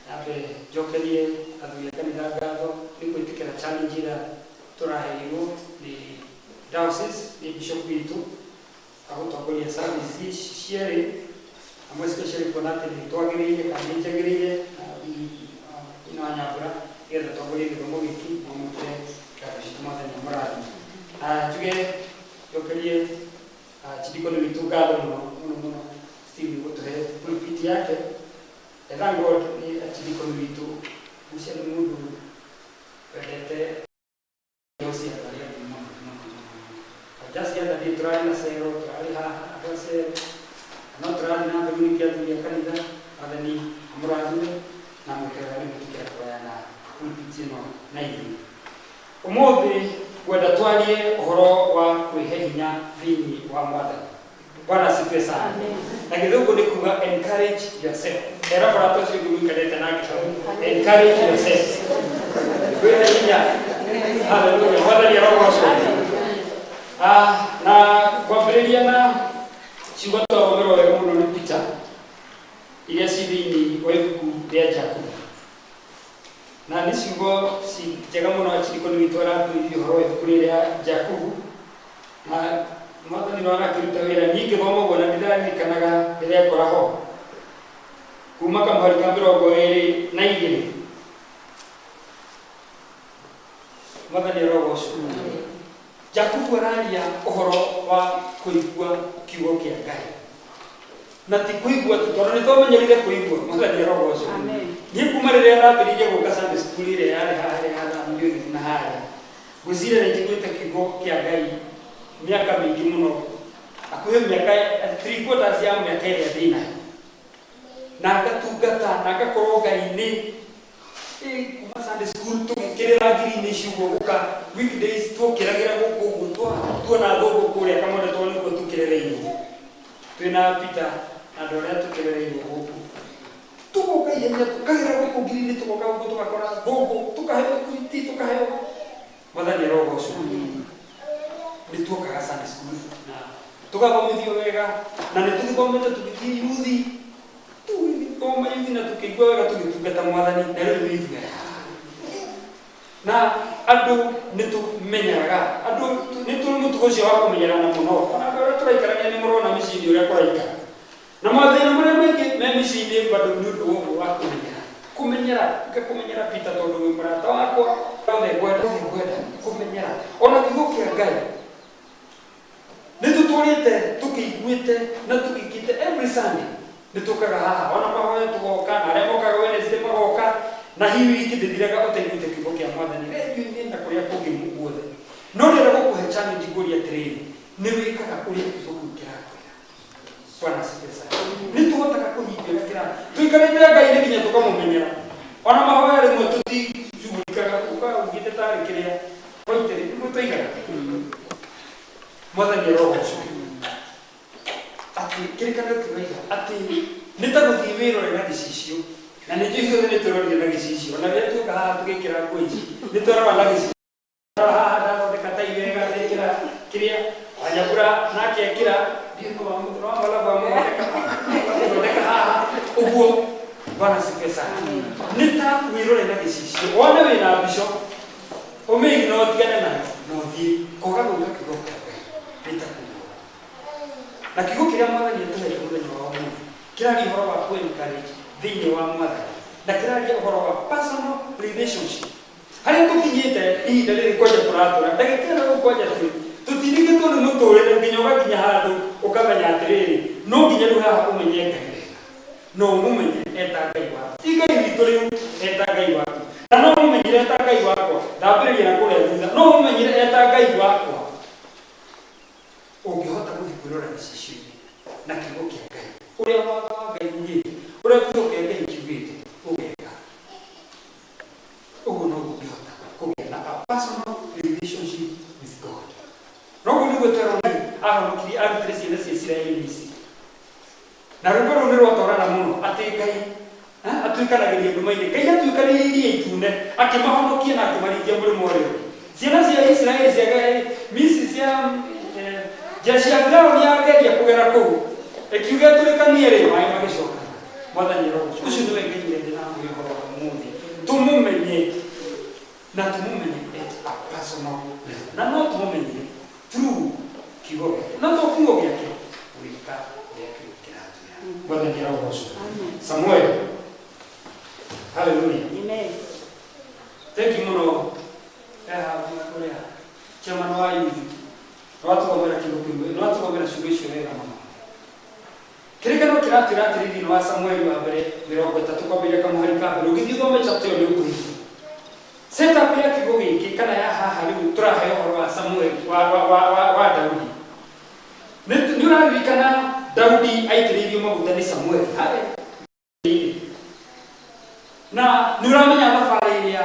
Speaker 6: nyambe njokerie athuri a kanitha ngatho nĩ gwĩtĩkĩra. Gwĩtĩkĩra challenge ĩrĩa tũraheirwo nĩ diocese, nĩ bishop witũ, agũtongoria service ici cierĩ, amwe especially kuona atĩ nĩ twagĩrĩire kana nĩ njagĩrĩire na Wanyambura nĩgetha tongorie gĩthomo gĩkĩ, mamũkĩre ngatho citũ. Mwathani amũrathime. Njuge njokerie chidikoni witũ ngatho mũno mũno mũno, Steve, gũtũhe pulpit yake. I thank God nĩ achidikoni witũ ũcio, nĩ mũndũ wendete cia andũ arĩa angĩ mũno mũno mũno mũno. Just the other day tũrarĩ na cero, tũrarĩ haha andũ a cero, no tũrathiĩ na mbere ningĩ athuri a kanitha. Mwathani amũrathime na amwĩkĩre nĩ gwĩtĩkĩra kũgayana pulpit ĩno na ithuĩ. Ũmũthĩ ngwenda twarie ũhoro wa kwĩhe hinya thĩinĩ wa Mwathani. Bwana asifiwe sana. Na Gĩthũngũ nĩ kuga "encourage yourself". Era mũrata ũcio ũngĩ mũikarĩte nake hau, encourage yourself, kwĩhe hinya. Haleluya, Mwathani arogocwo. Na kwambĩrĩria na ciugo twathomerwo wega mũno nĩ Peter, iria ci thĩinĩ wa ibuku rĩa Jakubu, na nĩ ciugo ci njega mũno. Achirikoni witũ aratwĩrire ũhoro wa ibuku rĩrĩa Jakubu, na Mwathani no arakĩruta wĩra. Niĩ ngĩthoma ũguo na ndĩraririkanaga rĩrĩa ngora ho kuma kamũhari ka 22. Mwathani arogocwo. Jakubu araria ũhoro wa kũigua kiugo kĩa Ngai, na ti kũigua tu, tondũ nĩ twamenyerire kũigua. Mwathani arogocwo. Niĩ kuma rĩrĩa ndambĩrĩirie gũka Sunday school ĩrĩa yarĩ haha ĩrĩa hathamĩrio ĩgĩthiĩ na harĩa, ngwĩciria nĩ njiguĩte kiugo kĩa Ngai mĩaka mĩingĩ mũno, hakuhĩ mĩaka three quarters ya mĩaka ĩrĩa ndĩ nayo, na ngatungata na ngakorwo Ngai-inĩ kuma Sunday school tũgĩkĩrĩra ngiri-inĩ ici ũguo, gũka weekdays tuokĩragĩra gũkũ ũguo, tuona thũngũ kũrĩa kamwenda, tondũ nĩkuo tũkĩrereirwo twĩna Peter na andũ arĩa tũkĩrereirwo gũkũ. Tũgoka ihenya, tũkagĩra gũkũ ngiri-inĩ, tũgoka gũkũ, tũgakora thũngũ, tũkaheo thwiti, tũkaheo. Mwathani arogocwo. Nĩ tuokaga Sunday school na tũgathomithio wega, na nĩ tũgĩthomete, tũgĩthiĩ yuthi, tũgĩthoma yuthi na tũkĩigua wega, tũgĩtungata Mwathani, na rĩu nĩ ithuĩ aya. Na andũ nĩ tũmenyeraga andũ, nĩ tũrĩ mũtugo ũcio wa kũmenyerana mũno. Ona andũ arĩa tũraikarania nĩ mũrona mĩciĩ-inĩ ũrĩa kũraikara, na mathĩna marĩa maingĩ me mĩciĩ-inĩ bado nĩ ũndũ wa ũguo wa kũmenyera, kũmenyera kũmenyera Peter, tondũ wĩ mũrata wakwa, othe ngwenda, othe ngwenda kũmenyera. Ona kiugo kĩa Ngai nĩ tũtũrĩte tũkĩiguĩte na tũgĩkĩte. Every Sunday nĩ tũkaga haha, ona mahoya tũgoka, na arĩa mokaga Wednesday magoka, na hihi wiki ndĩthiraga ũtaiguĩte kiugo kĩa Mwathani rendio-inĩ na kũrĩa kũngĩ guothe. No rĩrĩa gũkũhe challenge, ngũria atĩrĩrĩ, nĩ wĩkaga ũrĩa kiugo kĩu kĩrakwĩra? Bwana asifiwe sana. Nĩ tũhotaga kũhingia ũrĩa kĩra tũikarĩte Ngai nĩ nginya tũkamũmenyera. Ona mahoya rĩmwe tũticugurikaga, ũka ugĩte tarĩ kĩrĩa hoitĩrĩ nĩguo tũigaga. Mwathani arogocwo. Atĩ kĩrĩkanĩro kĩroiga atĩ nĩ ta gũthiĩ wĩrore na gĩcicio, na nĩ njũĩ ithuothe nĩ twĩrorire na gĩcicio. Ona rĩrĩa tuoka haha tũgĩkĩra nguo ici, nĩ twarora na gĩcicio. Haha ndathondeka tai wega, ndekĩra kĩrĩa Wanyabura nake ekĩra, wamũthondeka haha ũguo. Bwana asifiwe sana. Nĩ ta wĩrore na gĩcicio, wone wĩna mbico, ũmĩigi na ũtigane nayo na ũthiĩ. Kwaga gwĩka kiugo kĩa Ngai nĩ ta kũgũra. Na kiugo kĩrĩa Mwathani atũhete mũthenya wa ũmũthĩ kĩraria ũhoro wa kũ encourage thĩinĩ wa Mwathani, na kĩraria ũhoro wa personal relationship. Harĩa tũkinyĩte ihinda rĩrĩ, kwanja tũratũra ndagĩka ĩno rĩu, kwanja twĩ tũtindĩkĩtwo nĩ mũtũrĩre nginya ũgakinya handũ ũkamenya atĩrĩrĩ, no nginya rĩu haha ũmenye Ngai wega, no ũmũmenye eta Ngai waku. Ti Ngai witũ rĩu, eta Ngai waku. Na no ũmũmenyire eta Ngai wakwa, ndambĩrĩria na kũrĩa thutha, no ũmũmenyire eta Ngai wakwa ũngĩhota gũthiĩ kwĩrora gĩcicio-inĩ na kiugo kĩa Ngai, ũrĩa watho wa Ngai ugĩte, ũrĩa kiugo kĩa Ngai kiugĩte, ũgeka ũguo, noguo ũngĩhota kũgĩa na a personal relationship with God. Noguo nĩguo twerwo Ngai ahonokirie, arutire ciana cia Isiraeli Misiri, na rwĩmbo rũu nĩ rwatwarana mũno atĩ Ngai atuĩkanagĩria nduma-inĩ. Ngai atuĩkanĩirie Iria Itune, akĩmahonokia na akĩmaringia mũrĩmo ũrĩa ũngĩ. Ciana cia Isiraeli cia Misiri, cia jeshi ya Firaũni yageria kũgera kũu, ĩkiuga ĩtũrĩkanie rĩ, maĩ magĩcoka. Mwathani arogocwo. Ũcio nĩwe Ngai ũrĩa ndĩramwĩra ũhoro wa ũmũthĩ, tũmũmenye. Na tũmũmenye at a personal level. Na no tũmũmenyire through kiugo gĩake. Na to kiugo gĩake, gwĩka ũrĩa kiugo kĩratwĩra. Mwathani arogocwo. Samuel. Hallelujah.
Speaker 2: Amen.
Speaker 6: Thank you mũno eha ũrĩa chairman wa youth nĩwatũthomera kiugo kĩu, nĩwatũthomera ciugo icio wega mũno. Kĩrĩkanĩro kĩratwĩra atĩrĩ thĩinĩ wa Samueli wa mbere 30 kwambĩrĩria kamũhari ka mbere, ũngĩthiĩ ũthome chapter ĩyo nĩ ũkũigua setup ya kiugo gĩkĩ kana ya haha rĩu tũraheo ũhoro wa Samueli wa Daudi. Nĩ ũraririkana Daudi aitĩrĩirio maguta nĩ Samueli harĩa na nĩ ũramenya thabarĩ ĩrĩa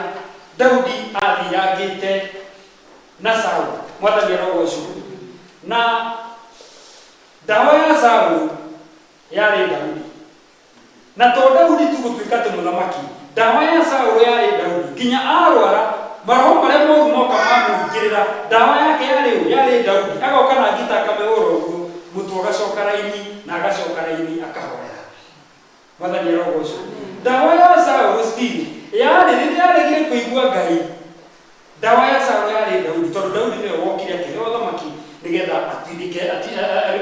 Speaker 6: Daudi athirangĩte na Saulu. Mwathani arogocwo. Na ndawa ya Saulu yarĩ Daudi, na to Daudi tu gũtuĩka atĩ mũthamaki, ndawa ya Saulu yarĩ Daudi nginya arwara, maroho marĩa moru moka mamũingĩrĩra, ndawa yake yarĩ ũ? Yarĩ Daudi. Agoka na ngita akamĩhũra ũguo, mũtwe ũgacoka raini na agacoka raini akahorera. Mwathani arogocwo. Ndawa ya Saulu still yarĩ rĩrĩa aregire kũigua Ngai, ndawa ya Saulu yarĩ Daudi, tondũ Daudi nĩwe wokire akĩheo ũthamaki nĩgetha atindĩke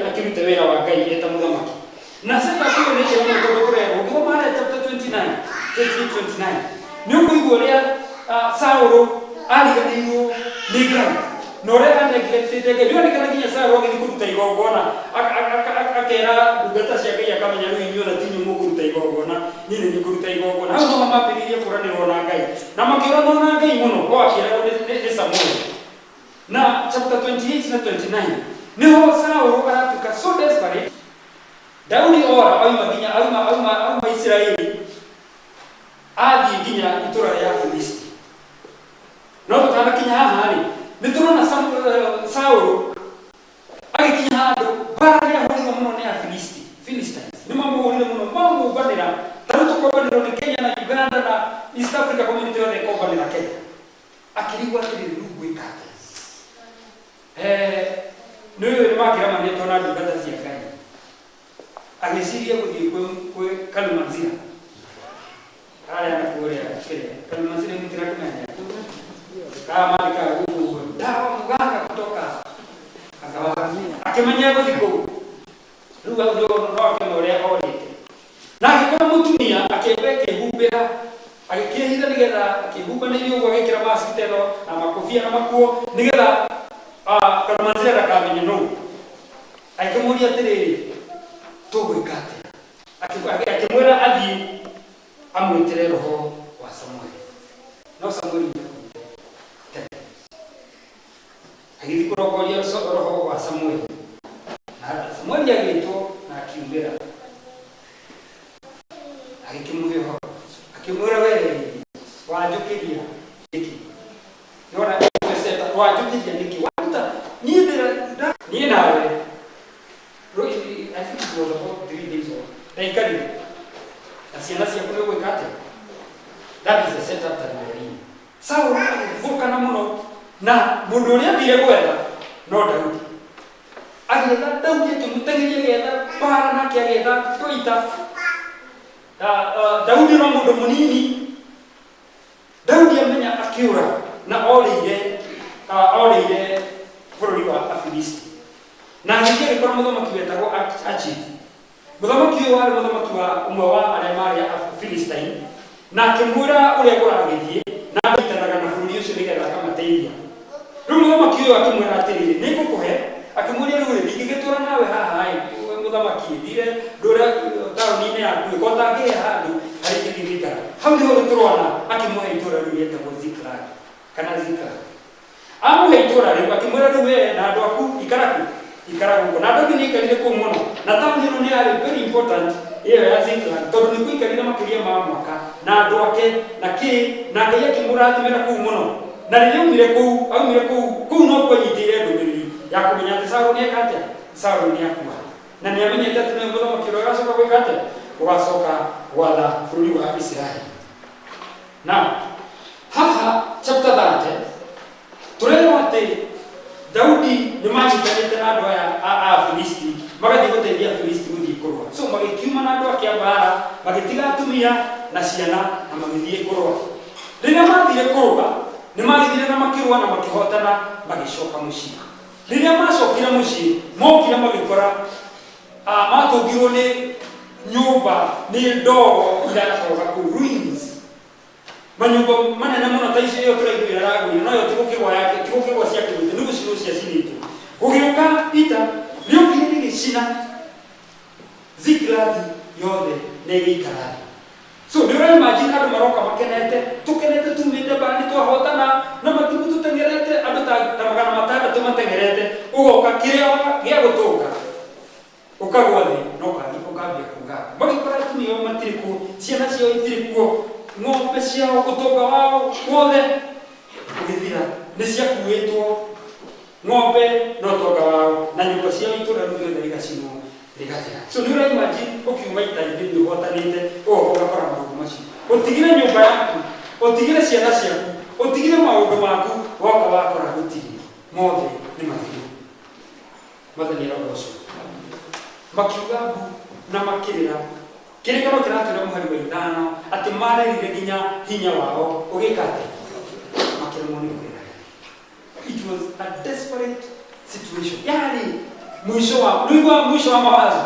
Speaker 6: akĩrute wĩra wa Ngai eta mũthamaki. Na setup ĩyo nĩ njega mũno tondũ tũrerwo ũngĩthoma harĩa chapter 29, 28, 29 nĩ ũkũigua ũrĩa Saulu ariganĩirwo nĩ Ngai na ũrĩa aneglectĩte Ngai. Nĩonekana nginya Saulu agĩthiĩ kũruta igongona akera ndungata cia Ngai akamenya rĩu inyuĩ ona ti inyuĩ mũkũruta igongona, niĩ nĩ niĩ ngũruta igongona. Hau noho mambĩrĩirie kũranĩrwo na Ngai na makĩũranwo na Ngai mũno, o akĩragwo nĩ Samuel. Na chapter 28 na 29 niho Saulu aratuĩka so desperate. Daudi ora auma nginya auma auma auma Isiraeli athiĩ nginya itũra rĩa Filisti. No tũtanakinya haha rĩ, nĩ tũrona Saulu agĩkinya handũ mbara nĩ ahũrirwo mũno nĩ Afilisti. Philistines nĩ mamũhũrire mũno, mamũmbanĩra ta rĩu tũkombanĩrwo nĩ Kenya na Uganda na East Africa Community yothe ĩkombanĩra Kenya. Akĩrigwo atĩrĩrĩ, rĩu ngwĩka atĩa? Nĩ ũyũ nĩ makĩramanĩtwo na ndungata cia Ngai. Agĩciria gũthiĩ kwĩ Kalumanzira harĩa na kũrĩa kĩrĩa Kalumanzira mũtirakĩmenya kaa mandĩkaga gũkũ ũguo ndawa mũganga kutoka akĩmenya gũthiĩ kũu rĩu hau no akĩona ũrĩa orĩte na agĩkora mũtumia akĩamba akĩhumbĩra agĩkĩhitha nĩgetha akĩhumbanĩirie ũguo agĩkĩra mask ta ĩno na makobia na makuo nĩgetha Kalumanzira ndakamenye nũ. Agĩkĩmũria atĩrĩrĩ, tũgwĩka atĩa? Akĩmwĩra athiĩ amwĩtĩre roho wa Samueli. No Samueli nĩakuire tene. Agĩthiĩ kũrongoria roho wa Samueli, na Samueli agĩtwo na akiumĩra, agĩkĩmũhe ũhoro, akĩmwĩra we wanjũkĩria nĩkĩ? Nĩwona wanjũkĩria nĩkĩ? Waruta niĩ ndĩra niĩ nawe. I think it was about 3 days old. Ndaikarire na ciana ciaku nĩ ũgwĩka atĩa? That is the setup that we are in. Saulu agĩthũkana mũno na mũndũ ũrĩa athire gwetha no Daudi. Agĩetha Daudi akĩmũteng'eria agĩetha mbara nake agĩetha tũita. Daudi no mũndũ mũnini. Daudi amenya akĩũra na orĩire bũrũri wa Afilisti. Na agĩthiĩ agĩkora mũthamaki wetagwo Achish. Mũthamaki ũyũ warĩ mũthamaki wa ũmwe wa arĩa maarĩ a Philistine, na akĩmwĩra ũrĩa kũragĩthiĩ, na anyiitanaga na bũrũri ũcio nĩgetha akamateithia. Rĩu mũthamaki ũyũ akĩmwĩra atĩrĩrĩ, nĩ ngũkũhe, akĩmũũria rĩu rĩ, ndingĩgĩtũũra nawe haha ĩ, mũthamaki, thire ndũre taũni-inĩ yaku ĩ, ko ũtangĩhe handũ harĩa ingĩthiĩ gũikara. Hau nĩho rĩu tũrona akĩmũhe itũũra rĩu rĩetagwo Ziklag, kana Ziklag. Amũhe itũũra rĩu, akĩmwĩra rĩu wee na andũ aku ikara kũ? Ikara gũkũ. Na Daudi nĩaikarire kũu mũno. Na taũni ĩno nĩ yarĩ very important ĩyo ya Ziklag, tondũ nĩkuo aikarire makĩria ma mwaka na andũ ake na kĩ, na Ngai akĩmũrathimĩra kũu mũno. Na rĩrĩa aumire kũu, aumire kũu, kũu nokuo anyitĩire ndũmĩrĩri ya kũmenya atĩ Saũlũ nĩeka atĩa? Saũlũ nĩakua. Na nĩamenyete atĩ nĩwe mũthamaki ũrĩa ũgacoka gwĩka atĩa? Ũgacoka gwatha bũrũri wa Isiraeli. Now, haha chapter 30 tũrerwo atĩ Daudi nĩ manyitanĩte na andũ aya a Afilisti magathiĩ gũteithia Afilisti gũthiĩ kũrũa. So magĩkiuma na andũ ake a mbaara, magĩtiga atumia na ciana na magĩthiĩ kũrũa. Rĩrĩa mathire kũrũa, Nĩ magĩthire na makĩrũa na makĩhotana magĩcoka mũciĩ. Rĩrĩa macokire mũciĩ, mokire magĩkora matũngirwo nĩ nyũmba nĩ ndogo iratoga kũu ruins. Manyũmba manene mũno ta icio ĩyo tũraiguĩra ĩragũire, no yo ti gũkĩgwa yake, ti gũkĩgwa ciakĩgwĩte, nĩ gũcinwo ciacinĩtwo. Gũgĩũka ita, rĩokire rĩgĩcina Zikilagi yothe na ĩgĩikara thĩ. So nĩ ũra imagine andũ maroka makenete, tũkenete tumĩte mbara nĩ twahotana na matimũ tũteng'erete andũ ta, ta 600 mateng'erete, ũgoka kĩrĩa gĩa gũtũnga ũkagwa thĩ na ũkambia ũkambia kuga magĩkora atumia ao matirĩ kuo, ciana ciao itirĩ kuo, ng'ombe ciao, ũtonga wao wothe ũgĩthira, nĩ ciakuĩtwo ng'ombe na ũtonga wao na nyũmba ciao itũra rĩu rĩothe rĩgacinwo rĩgathira. So nĩ ũra imagine ũkiuma ita-inĩ nĩ ũhotanĩte ũgoka ũgakora maũndũ macio, ũtigire nyũmba yaku, ũtigire ciana ciaku, ũtigire maũndũ maku, woka wakora gũtirĩ, mothe nĩ mathiru. Mwathani arogocwo. Makiuga mbu na makĩrĩra. Kĩrĩkanĩro kĩratwĩra mũhari wa 5 atĩ marĩrire nginya hinya wao ũgĩka atĩa? Makĩremwo nĩ kũrĩra. It was a desperate situation. Yarĩ mũico wa nĩũiguaga mũico wa mawazo.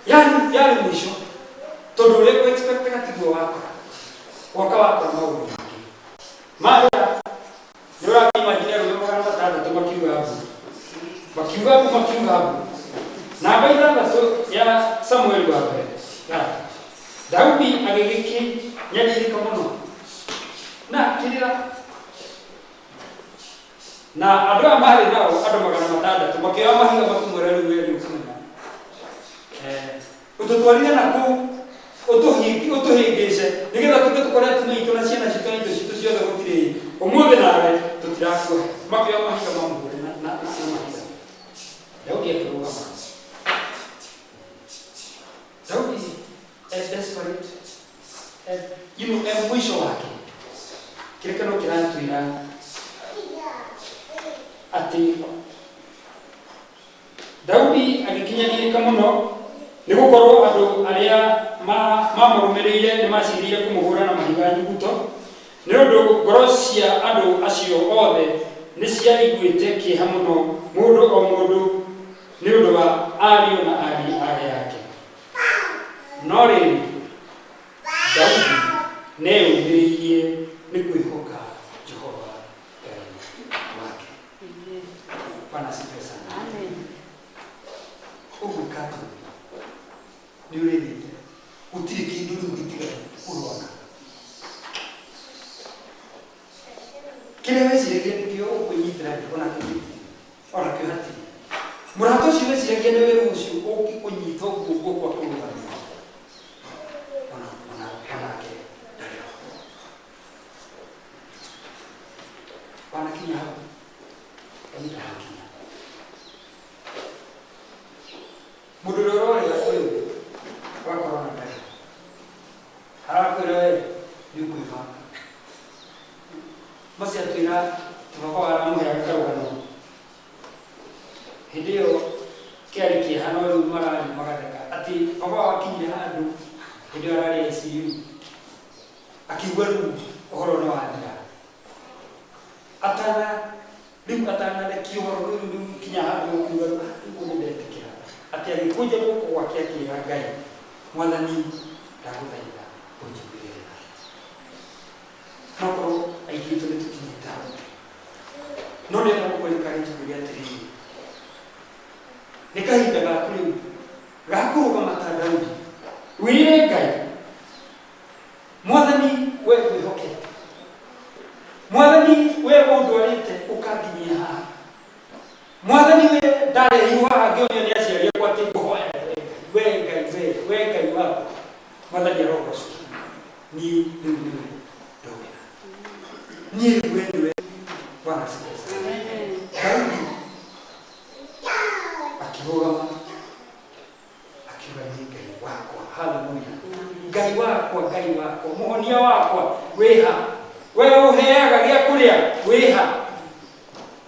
Speaker 6: Yarĩ yarĩ mũico tondũ ũrĩa ũkũ expectaga tiguo wakora. Woka wakora maũndũ mangĩ. Marĩra nĩ ũrakĩimagine arũme 600 makiuga mbu. Makiuga mbu makiuga mbu. Namba 6 ya Samueli wa mbere. Ya. Daudi agĩgĩkĩnyarirĩka mũno na akĩrĩra na andũ aya marĩ nao andũ 600 makĩoya mahiga makĩmwĩra rĩu we nĩ ũkũmenya ũtũtwarire na kũu ũtũhĩngĩce nĩgetha tũke tũkore atumia aitũ na ciana citũ na indo citũ ciothe gũtirĩ ũmũthĩ nawe tũtirakuohe. Makĩoya mahiga mamũhũre na, na, na, na mahiga. Daudi akĩrũgama. Daudi e desperate, e, you know, e mũico wake. Kĩrĩkanĩro kĩratwĩra atĩ Daudi agĩkinyanĩrĩka mũno nĩ gũkorwo andũ arĩa mamũrũmĩrĩire nĩ maciirĩire kũmũhũra na mahiga nyuguto, nĩ ũndũ ngoro cia andũ acio othe nĩ ciaiguĩte kĩeha mũno, mũndũ o mũndũ nĩ ũndũ wa ariũ na aarĩ a yake. No rĩrĩ, Daudi nĩeyũmĩrĩirie nĩ kwĩhoka Jehova Ngai wake. Bwana asifiwe sana. Ũgwĩka atĩa? Nĩ ũrĩrĩte, gũtirĩ kĩndũ rĩu gĩtigaru ũrona. Kĩrĩa weciragia nĩkĩo ũkwĩnyitĩra rĩ, onakĩo gĩtirĩ, onakĩo hatirĩ. Mũrata ũcio weciragia nĩwe rũciũ ũngĩkũnyita ũguo guoko akũrũgamia, ona ona onake ndarĩ ho. Wanakinya hau, niĩ ndahakinya. Mũndũ ũrĩa ũrorĩra ũyũ wa korona ndarĩ ho. Arakwĩra we nĩ ũkwĩbanga. Maci atwĩra atĩ baba wao aramũheaga karũgano. Hĩndĩ ĩyo kĩarĩ kĩeha no rĩu marathiĩ magatheka. Atĩ baba wao akinyire handũ hĩndĩ ĩyo ararĩ ICU akĩigua rĩu ũhoro nĩ wathira. Atana rĩu atanarekia ũhoro rĩu rĩu kinya handũ ũkiuga rĩu ah, rĩu nĩ ndetĩkĩra. Atĩ agĩkũnja guoko gwake akĩra Ngai, Mwathani ndagũthaitha ũnjiguĩre tha. No korwo aingĩ aitũ nĩ tũkinyĩte hau. No ndĩrenda gũkũ encourage ngwĩre atĩrĩrĩ, nĩ kahinda gaku rĩu ga kũrũgama ta Daudi, wĩre Ngai, Mwathani we ngwĩhokete, Mwathani we ũndwarĩte ũkanginyia haha, Mwathani we ndarehirwo haha ngĩonio nĩ aciari akwa atĩ ngũhoya we Ngai, we we Ngai wakwa. Mwathani arogocwo, niĩ rĩu nĩwe ndokĩra, niĩ rĩu we nĩwe. Bwana asifiwe sana. Daudi akĩrũgama akiuga nĩ Ngai wakwa. Haleluya! Ngai wakwa, Ngai wakwa, mũhonia wakwa, wĩha we ũheaga gĩa kũrĩa, wĩha.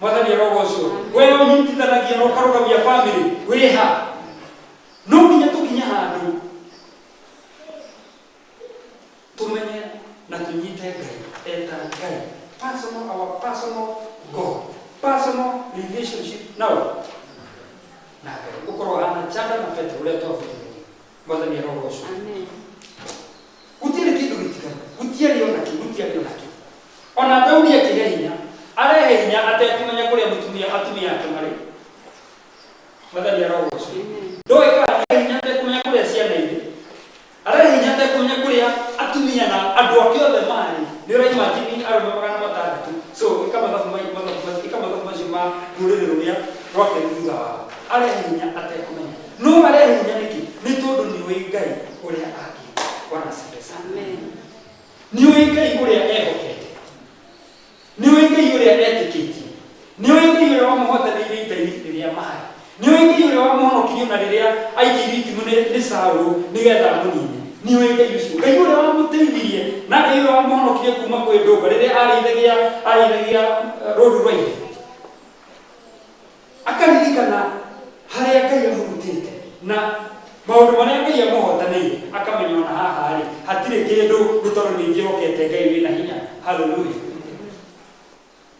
Speaker 6: Mwathani arogocwo. We ũnyitithanagia na ũkarũgamia family, wĩha. No nginya tũkinye handũ tũmenye na tũnyite Ngai eta Ngai. Personal, our personal God, personal relationship now na Ngai, ũkorwo hana Chanda na Petero ũrĩa twabundithirie. Mwathani arogocwo.
Speaker 2: Amen.
Speaker 6: Gũtirĩ kĩndũ gĩtiganu, gũtiarĩ ona kĩ, gũtiarĩ ona kĩ. Ona Daudi akĩhe hinya, arehe hinya atekũmenya kũrĩa mũtumia atumia ake marĩ. Mwathani arogocwo. Ndoĩ kana arehe hinya atekũmenya kũrĩa ciana irĩ, arehe hinya atekũmenya kũrĩa atumia na andũ ake othe marĩ. Nĩ ũraimagine arũme 600? So ĩka mathabu ĩka mathabu macio ma rũrĩrĩ rũrĩa rwake thutha wao. Arehe hinya atekũmenya. No arehe hinya nĩkĩ? Nĩ tondũ nĩ ũĩ Ngai ũrĩa akĩte. Bwana asifiwe sana.
Speaker 2: Amen.
Speaker 6: Nĩ ũĩ Ngai ũrĩa ehokete, nĩ ũĩ Ngai ũrĩa etĩkĩtie, nĩ ũĩ Ngai ũrĩa wamũhotanĩire ita-inĩ rĩrĩa marĩ, nĩ ũĩ Ngai ũrĩa wamũhonokirie ona rĩrĩa aikĩirio itimũ nĩ Saũlũ nĩgetha amũnine. Nĩ ũĩ Ngai ũcio, Ngai ũrĩa wamũteithirie na Ngai ũrĩa wamũhonokirie kuma kwĩ ndũmba rĩrĩa arĩithagia rũũru rwa ithe. Akaririkana harĩa Ngai amũrutĩte na maũndũ marĩa Ngai amũhotanĩire, akamenya ona haha rĩ hatirĩ kĩndũ, nĩ tondũ nĩ njĩhokete Ngai wĩna hinya. Haleluya!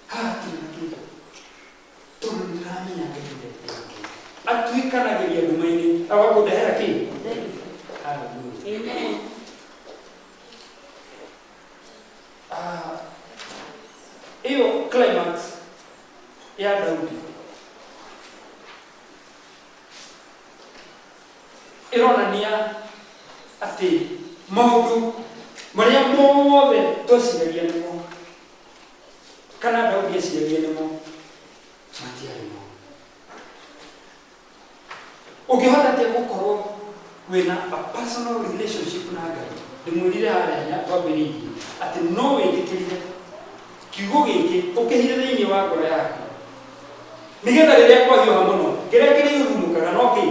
Speaker 6: Haha hatirĩ na kĩndũ tondũ nĩ ndĩramenya Ngai ũrĩa njĩhokete. Atuĩkanagĩria nduma-inĩ agakũndehera kĩ. Haleluya!
Speaker 2: Amen.
Speaker 6: Ah, ĩyo climax ya Daudi ĩronania atĩ maũndũ marĩa mothe tweciragia nĩmo, kana Daudi eciragia nĩmo, matiarĩ mo. Ũngĩhota atĩa gũkorwo wĩna a personal relationship na Ngai? Ndĩmwĩrire harĩa hinya twambĩrĩirie atĩ no wĩtĩkĩrire kiugo gĩkĩ ũkĩhire thĩinĩ wa ngoro yaku, nĩgetha rĩrĩa kwahiũha mũno, kĩrĩa kĩrĩrurumũkaga no kĩ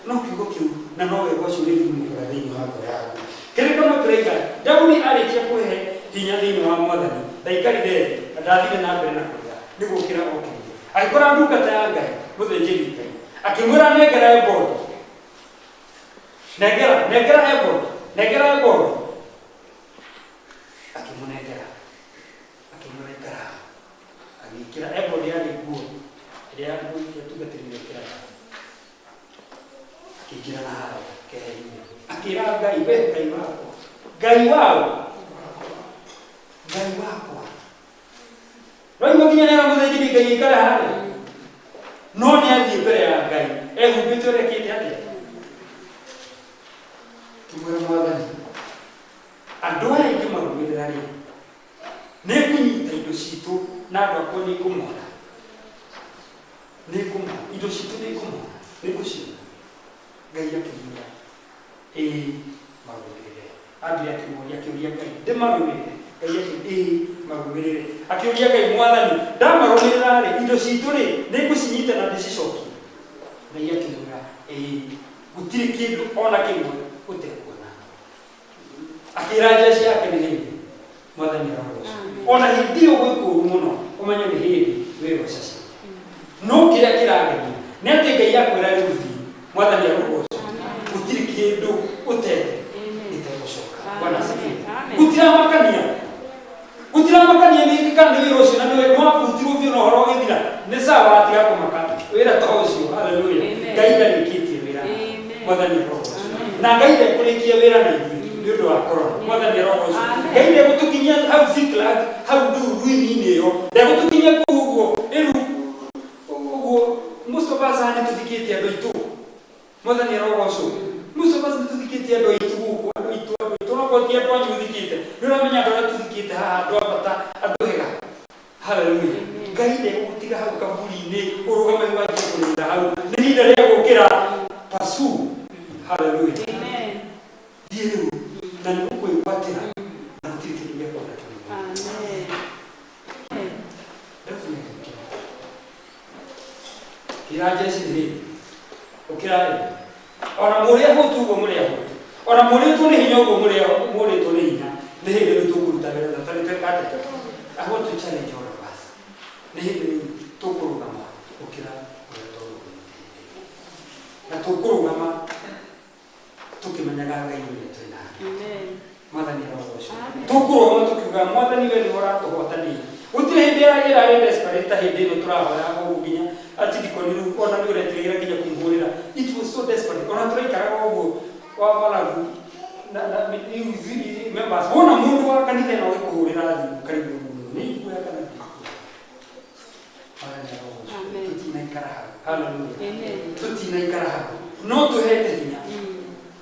Speaker 6: no kiugo kĩu, na no wega ũcio ũrĩrurumũkaga thĩinĩ wa ngoro yaku. Kĩrĩko no kĩraiga Daudi arĩkia kwĩhe hinya thĩinĩ wa Mwathani, ndaikarire thĩ na ndathire na mbere na kũrĩra, nĩ gũkĩra okĩrire, agĩkora ndungata ya Ngai, mũthĩnjĩri Ngai, akĩmwĩra, "Nengera ebodi, nengera, nengera ebodi, nengera ebodi." Akĩmũnengera, akĩmwĩra, "Ikara haha." Agĩkĩra ebodi, yarĩ nguo ĩrĩa yatungatĩri mekĩraga. Akĩingĩra na harĩa keheri-inĩ, akĩra Ngai, "We Ngai wakwa, Ngai wao, Ngai wakwa." Raigua nginya nĩera mũthĩnjĩri Ngai aikare harĩa, no nĩ athiĩ mbere ya Ngai ehumbĩte ũrĩa ekĩte atĩa. Kĩmwĩra, "Mwathani, andũ aya ingĩmarũmĩrĩra rĩ, nĩ ngũnyita indo citũ na andũ akwa, nĩ ngũmona, nĩ ngũmona indo citũ, nĩ ngũmona, nĩ ngũciona." Ngai akĩmwĩra, "Ĩĩ, marũmĩrĩre." Ambire akĩmũria, akĩũria Ngai, "Ndĩmarũmĩrĩre?" Ngai akĩ, "Ĩĩ, marũmĩrĩre." Akĩũria Ngai, "Mwathani, ndamarũmĩrĩra rĩ, indo citũ rĩ, nĩ ngũcinyita na ndĩcicokie?" Ngai akĩmwĩra, "Ĩĩ, gũtirĩ kĩndũ ona kĩmwe ũtekuona." Akĩra jeshi yake, "Nĩ hĩndĩ." Mwathani arogocwo. Ona hĩndĩ ĩyo gwĩ kũũru mũno, ũmenye nĩ hĩndĩ wĩra ũcacĩte. No kĩrĩa kĩrageria nĩ atĩ Ngai akwĩra rĩu thiĩ. Mwathani arogocwo. Gũtirĩ kĩndũ ũtete gĩtegũcoka. Bwana asifiwe. Gũtiramakania, gũtiramakania nĩ kana nĩ wĩra ũcio na nĩ wabutirwo biũ na ũhoro ũgĩthira, nĩ sawa, tiga kũmaka wĩra ta ũcio. Haleluya! Ngai ndarĩkĩtie wĩra. Mwathani arogocwo. Na Ngai ndekũrĩkia wĩra na ithuĩ nĩ ũndũ wa korona. Mwathani arogocwo. Ngai ndegũtũkinyia hau Ziklag, hau nduru-inĩ ĩyo, ndegũtũkinyia kũu ũguo ĩru ũguo. Most of us haha nĩ tũthikĩte andũ aitũ. Mwathani arogocwo. Most of us nĩ tũthikĩte andũ aitũ gũkũ, andũ aitũ, andũ aitũ. Onakorwo ti andũ anyu ũthikĩte, nĩ ũramenya andũ arĩa tũthikĩte haha, andũ a bata, andũ ega. Haleluya! Ngai ndegũgũtiga hau kaburi-inĩ ũrũgame wanjie kũrĩra hau. Nĩ ihinda rĩa gũkĩra pasu. Haleluya! Thiĩ rĩu na nĩ ũkwĩgwatĩra na gũtirĩ kĩndũ gĩa kwenda kĩmwe. Daudi agĩũkĩra, kĩra jeshi, "Nĩ hĩndĩ ũkĩra rĩ, ona mũrĩ ahũtu ũguo, mũrĩ ahũtu, ona mũrĩtwo nĩ hinya ũguo, mũrĩ mũrĩtwo nĩ hinya, nĩ hĩndĩ rĩu tũkũruta wĩra na tarĩ tweka atĩa." I want to challenge all of us. Nĩ hĩndĩ rĩu tũkũrũgama gũkĩra ũrĩa twarũgamĩte hĩndĩ ĩyo, na tũkũrũgama tũkĩmenyaga Ngai ũrĩa twĩ nake. Mwathani arogocwo. Tũkũrũgama tũkiuga Mwathani we nĩwe ũratũhotanĩire. Gũtirĩ hĩndĩ ĩrarĩ desperate ta hĩndĩ ĩno tũrahoya ũguo nginya atindikoni rĩu ona nĩ ũretigĩra nginya kũmũhũrĩra. It was so desperate. Ona tũraikaraga ũguo wa marabu na na members. Wona mũndũ wa kanitha ĩno agĩkũhũrĩra thimũ karigwo mũno. Nĩ iguoya kana ndikuoya. Mwathani arogocwo. Tũtinaikara hau. Hallelujah. Tũtinaikara hau. No tũhete hinya.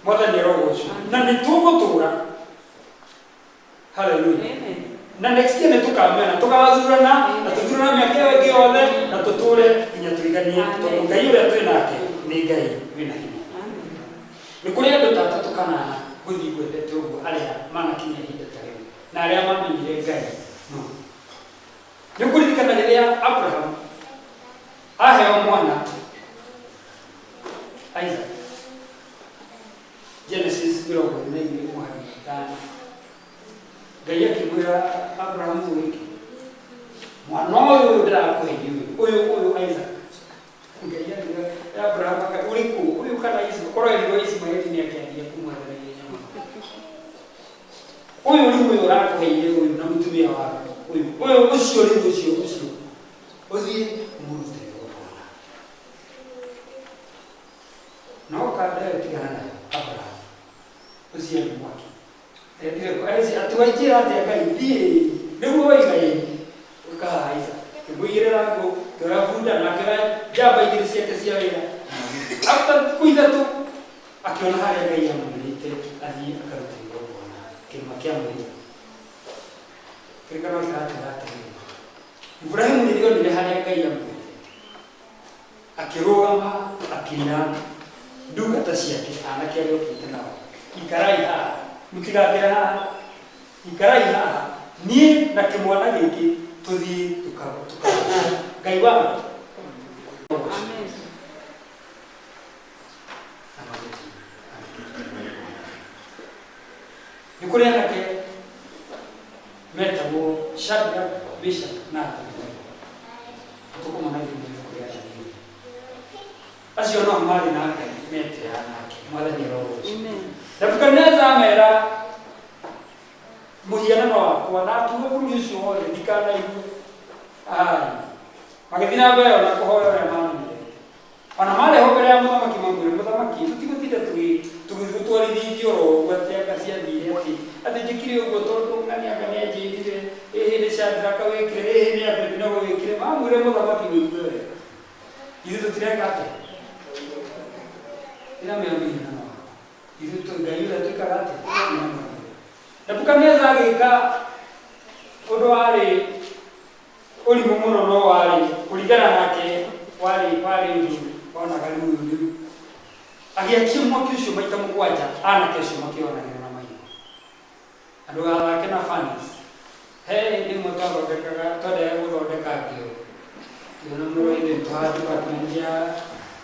Speaker 6: Mwathani arogocwo. Na nĩ tũgũtũra. Hallelujah. Na next year nĩ tũkamena tũgathurana na tũthurana mĩaka ĩyo ĩngĩ yothe na tũtũre nginya tũiganie tondũ Ngai ũrĩa twĩ nake nĩ Ngai wĩna hinya. Nĩ kũrĩ andũ ta atatũ kana ana ngũthiĩ ngwendete ũguo arĩa manakinya ihinda ta rĩu na arĩa mamenyire Ngai no. Nĩ ũkũririkana rĩrĩa Abraham aheo mwana Isaac. Genesis 22 mũhari wa 5. Ngai akĩmwĩra Abrahamu wĩke mwana ũyũ ndĩrakũhe nĩ ũyũ ũyũ ũyũ Isaac. Ngai akĩra Abrahamu aka ũrĩkũ ũyũ kana Ismaili korwo erirwo Ismaili nĩ angĩathiĩ kũmwetha na ihenya mũno. Ũyũ rĩu ũyũ ũrakũheire ũyũ na mũtumia waku ũyũ ũyũ ũcio rĩu ũcio ũcio ũthiĩ ũmũrute igongona. No kanda ĩyo tigana nayo Abrahamu ũcio nĩ mwaki. Endire atĩ wainjĩra atĩa Ngai thiĩ nĩguo waiga ĩ ũkahaha Isaac. Kĩmũigĩrĩra ngũ kĩoya bunda na akĩoya njamba igĩrĩ ciake cia wĩra. After thikũ ithatũ akĩona harĩa Ngai amwĩrĩte athiĩ akarute igongona kĩrĩma kĩa Moria. Kĩrĩkanĩro kĩratwĩra atĩrĩrĩ, Ibrahimu rĩrĩa onire harĩa Ngai amwĩrĩte akĩrũgama akĩra ndungata ciake anake arĩa okĩte nao, ikarai haha, mũtigakĩre haha, ikarai haha, niĩ na kĩmwana gĩkĩ tũthiĩ tũka tũka Ngai wa ma. Na magĩthiĩ nĩ kũrĩ anake metagwo Shadrach, Meshach na Abednego. Tũkũmona thĩinĩ wa ibuku rĩa Danieli. Acio no marĩ na Ngai metĩaga nake. Mwathani arogocwo. Nebukadneza amera mũhianano wakwa na akiuga bũrũri ũcio wothe ndikanaigue. Ai. Magĩthiĩ na mbere ona kũhoya ũrĩa mamenyerete. Ona marehwo mbere ya mũthamaki mamwĩre mũthamaki tũtigũtinda tũgĩgũtwarithĩtie oro ũguo atĩ anga ciathire atĩ atĩ njĩkire ũguo tondũ ng'ani anga nĩanjĩrire ĩhĩ nĩ Shadraka wĩkire ĩhĩ nĩ Abednego wĩkire mamwĩre mũthamaki wĩigue wega ithuĩ tũtireka atĩa ĩramera mĩhianano waku ithuĩ Ngai ũrĩa twĩkaga atĩa Nebukadneza agĩka ũndũ warĩ ũrimũ mũno no warĩ kũringana nake warĩ warĩ ũndũ onaga rĩu ũyũ rĩu agĩakia mwaki ũcio maita mũgwanja anake acio makĩonagĩra na maitho andũ athake na fans he hĩndĩ ĩmwe twathondekaga twendaga gũthondeka ngĩo ngĩona mũrũ-inĩ twa department ya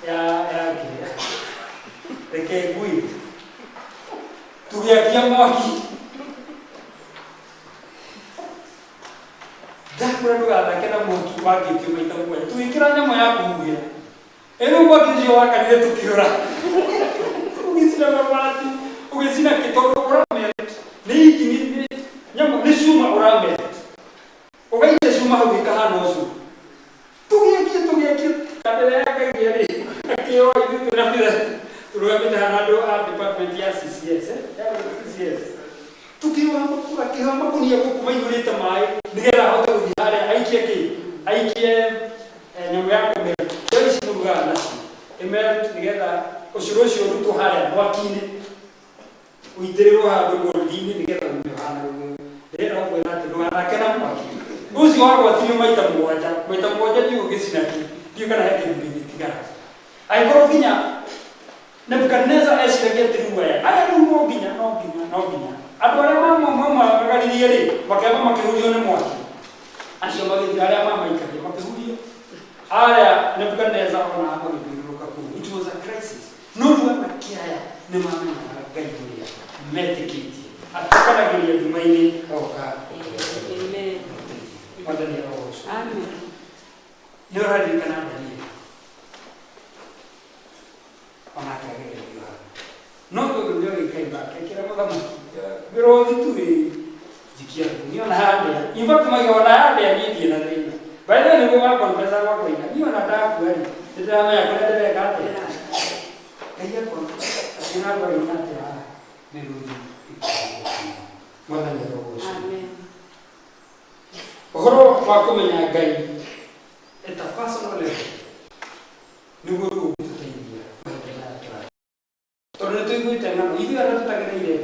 Speaker 6: ya ya kĩrĩa reke ngui tũgĩakia mwaki ndakwĩra ndũgathake na mwaki wakĩtio maita mũgwanja tũgĩkĩra nyamũ ya kũhuhĩra ĩno mwaki ũcio wakanire tũkĩũra ũgĩcina mabati ũgĩcina kĩ tondũ ũramelt nĩ injini nĩ nyamũ nĩ cuma ũramelt ũgaikia cuma hau ĩkahana ũcũrũ tũgĩakia tũgĩakia kandĩra ya Ngai rĩ akĩoa ithuĩ twĩna bitha tũrũgamĩte haha na andũ a department ya CCS eh? ya CCS tũkĩoha akĩoha makunia gũkũ maihũrĩte maĩ nĩgetha ahote gũthiĩ harĩa aikie kĩ aikie nyamũ ya kũmelt cio ici mũrugaga nacio ĩmelt nĩgetha ũcũrũ ũcio ũrutwo harĩa mwaki-inĩ ũitĩrĩrwo handũ mold-inĩ nĩgetha ume ũhana ũguo ndĩrenda gũkwĩra atĩ ndũgathake na mwaki ũcio wagwatirio maita mũgwanja maita mũgwanja ndiũĩ ũgĩcina kĩ ndiũĩ kana he kĩndũ kĩngĩtigara angĩkorwo nginya Nebukadneza eciragia atĩ rĩu aya aya rĩu no nginya no nginya no nginya andũ arĩa mamagaririe rĩ makĩamba makĩhurio nĩ mwaki acio magĩthira arĩa mamaikagia makĩhurio aya Nebukadneza ona magĩthiũrũrũka kũu it was a crisis no rĩu anake aya nĩ mamenyaga Ngai ũrĩa metĩkĩtie atukanagĩria nduma-inĩ agoka Mwathani arogocwo. Nĩ ũraririkana Danieli onake agererio hau no tondũ nĩ oĩ Ngai wake akĩra mũthamaki Mĩrũthi tu ĩ njikia niĩ ona handĩa. In fact maiga ona handĩa niĩ ndirĩ na thĩna. By the way nĩguo wakonfessa gwakoiga niĩ ona ndakua rĩ nĩndĩramenya kũrĩa ndĩreka atĩa. Ngai akonfessa akĩona andũ aroiga atĩ haha mĩrũthi ĩkũrũgũkia. Mwathani arogocwo. Ũhoro wa kũmenya Ngai at a personal level nĩguo rĩu ũngĩtũteithia mahinda maya tũrathiĩ. Tondũ nĩ tũiguĩte ng'ano ithuĩ arĩa tũtagereire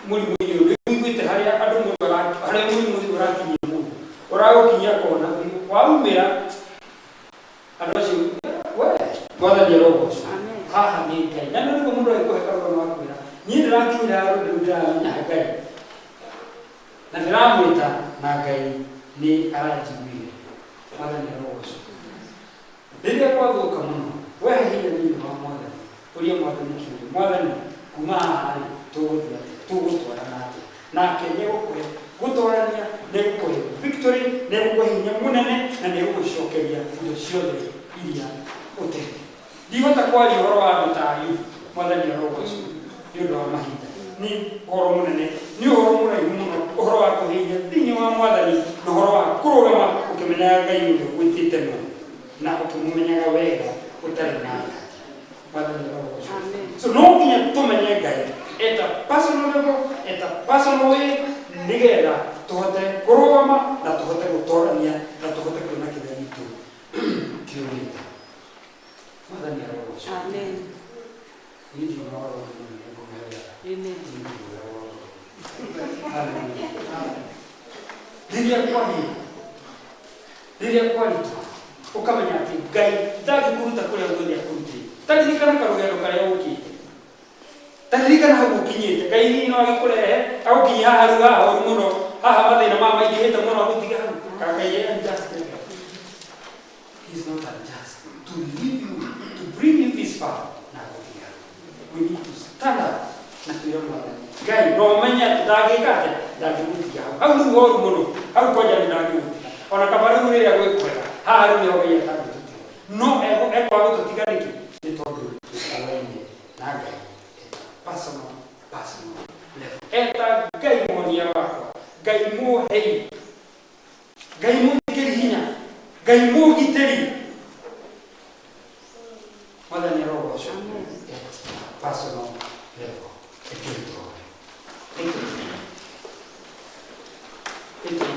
Speaker 6: mũrimũ-inĩ ũyũ nĩ tũiguĩte harĩa andũ mũndũ harĩa mũrimũ ũcio ũrakinyia mũndũ ũragũkinyia kona biũ waumĩra andũ acio we mwathani arogocwo haha nĩ Ngai na nĩguo mũndũ agĩkũhe karũgano akwĩra niĩ ndĩrakinyĩra handũ rĩu ndĩramenya Ngai na ndĩramwĩta na Ngai nĩ aranjiguire mwathani arogocwo. Rĩrĩa gwathũka mũno, wehe hinya thĩinĩ wa Mwathani, ũria Mwathani kĩũria, Mwathani, kuma haha-rĩ, tũgũthiĩ atĩa? Tũgũtwarana atĩa? Nake nĩegũkũhe gũtwarania, nĩegũkũhe victory, nĩegũkũhe hinya mũnene, na nĩegũgũcokeria indo ciothe iria ũtete. Ndihota kwaria ũhoro wa andũ ta Ayubu, Mwathani arogocwo, nĩ ũndũ wa mahinda. Nĩ ũhoro mũnene, nĩ ũhoro mũraihu mũno, ũhoro wa kũhe hinya thĩinĩ wa Mwathani, na ũhoro wa kũrũgama ũkĩmenyaga Ngai ũrĩa ũgwĩtĩte nũ, na ũkĩmũmenyaga wega ũtarĩ na nganja. Mwathani arogocwo. So no nginya tũmenye Ngai at a personal level, at a personal way, nĩgetha tũhote kũrũgama na tũhote gũtorania na tũhote kuona kĩrĩa gitũ kĩũrĩte. Mwathani arogocwo.
Speaker 2: Amen.
Speaker 6: Niĩ ndirĩ na ũhoro ũngĩ mũnene ngũmũheaga.
Speaker 2: Amen.
Speaker 6: Niĩ ndirĩ na ũhoro ũngĩ. Hallelujah. Rĩrĩa kwaria rĩrĩa kwaritũha ũkamenya atĩ Ngai ndangĩkũruta kũrĩa guothe akũrutĩte. Ta ririkana karũgendo karĩa ũkĩte. Ta ririkana hau ũkinyĩte. Ngai hihi no agĩkũrehe agũkinyie haha rĩu haha horu mũno haha mathĩna maya maingĩhĩte mũno agũtige hau. Kana Ngai e unjust nĩ Ngai. He is not unjust to leave you, to bring you this far na agũtige hau. We need to stand up na twĩre Mwathani Ngai no ũmenye atĩ ndangĩka atĩa ndangĩgũtiga hau. Hau rĩu horu mũno hau kwanja nĩ ndangĩgũtiga. Ona kaba rĩu rĩrĩa gwĩ kwega haha rĩu nĩho Ngai atangĩtũtiga. No ekwaga gũtũtiga nĩkĩ? Nĩ tondũ tũikaraine na Ngai at a personal personal level. Eta Ngai mũhonia wakwa, Ngai mũhei, Ngai mũnjĩkĩri hinya, Ngai mũgitĩri. Mwathani arogocwo. At a personal level. Rekei tũhoe. Thank you. Thank you.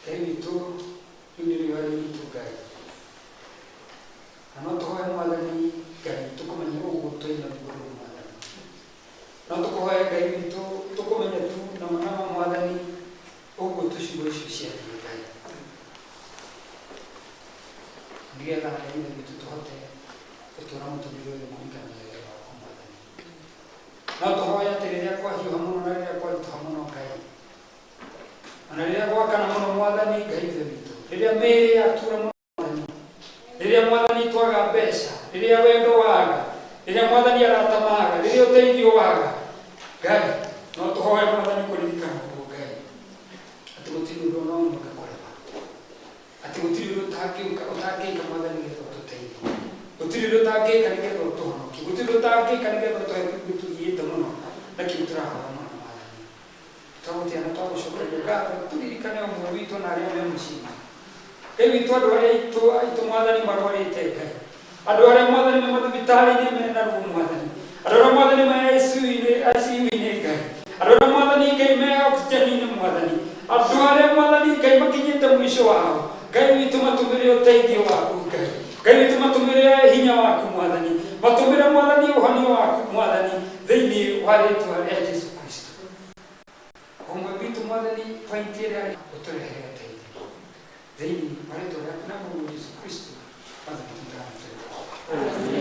Speaker 6: Ngai witũ rĩu nĩ riũa rĩitũ Ngai na no tũhoe mwathani Ngai tũkũmenye ũguo tũina rwĩmbo rũu mwathani no tũkũhoe Ngai witũ tũkũmenye tu na nama mwathani ũguo tu ciugo icio ciathiĩ Ngai nĩgetha Ngai ithe witũ tũhote gũtũra mũtũrĩre ũyũ kũringana na wega waku mwathani no tũhoe atĩ rĩrĩa kwahiũha mũno na rĩrĩa kwaritũha mũno Ngai ona rĩrĩa gwakana mũno mwathani Ngai ithe witũ rĩrĩa mĩĩrĩ yatura mũno mwathani rĩrĩa mwathani twaga mbeca rĩrĩa wendo waga rĩrĩa mwathani arata maga rĩrĩa ũteithio waga Ngai no tũhoe mwathani kũririkana ũguo Ngai atĩ gũtirĩ ũndũ ona ũmwe ũngĩkũrema atĩ gũtirĩ ũndũ ũtangĩũka ũtangĩka mwathani nĩgetha ũtũteithie gũtirĩ ũndũ ũtangĩka nĩgetha ũtũhonokie gũtirĩ ũndũ ũtangĩka nĩgetha ũtũhe kĩu tũgiĩte mũno na kĩu tũrahoya mũno mwathani twagũtĩa na twagũcokeria ngatho tũririkane ũmwe witũ na arĩa me mũciĩ Ngai witũ andũ arĩa aitũ aitũ mwathani marwarĩte Ngai andũ arĩa mwathani me mathibitarĩ-inĩ mena ruo mwathani andũ arĩa mwathani me ICU-inĩ ICU-inĩ Ngai andũ arĩa mwathani Ngai me oxygen-inĩ mwathani andũ arĩa mwathani Ngai makinyĩte mũico wao Ngai witũ matũmĩre ũteithio waku Ngai Ngai witũ matũmĩre hinya waku mwathani matũmĩre mwathani ũhonio waku mwathani thĩinĩ wa rĩtwa rĩa Jesu Kristo ũmwe witũ mwathani point ĩrĩa ũtũrehere ũteithio thĩinĩ wa rĩtwa rĩaku na mũrũ Jesu Kristo mwathani witũ ndamũtũre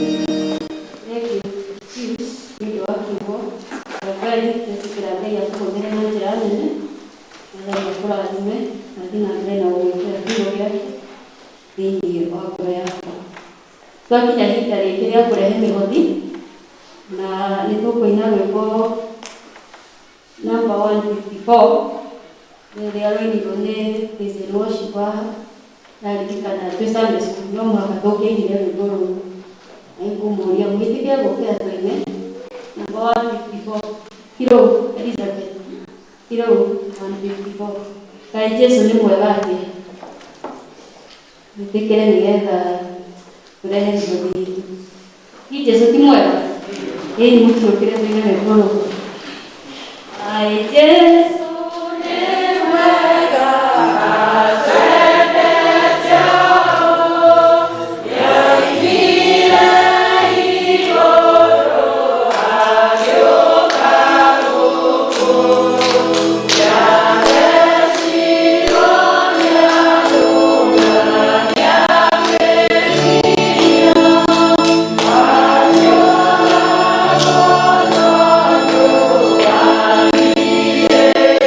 Speaker 1: Thank you, Chiefs, nĩ ũndũ wa kiugo. Ngai gwĩtĩkĩra Ngai akũhũthĩre na njĩra nene, Mwathani akũrathime na athiĩ na mbere na gũgwĩkĩra kiugo gĩake thĩinĩ wa ngoro yaku. Twakinya ihinda rĩngĩ rĩa kũrehe mĩhothi na nĩ tũkũina rwĩmbo number 154 rĩrĩa rwainirwo nĩ Praise and Worship haha ndaririkana twĩ Sunday school no mũhaka tũngĩainire rwĩmbo rũu na nĩngũmũria mwĩtĩkĩre gũkĩra tũine number 154 Kiro Elizabeth Kiro 154 Ngai Jesu nĩ mwega atĩa mwĩtĩkĩre nĩgetha tũrehe mĩhothi itũ Hi Jesu ti mwega ĩĩ mũkiũkĩre tũine rwĩmbo rũu Ai Jesu nĩ mwega atwendete yoimire igũrũ agĩũka gũkũ nĩathecirwo nĩ andũ na nĩathĩnirio akĩũragwo tondũ wa niĩ.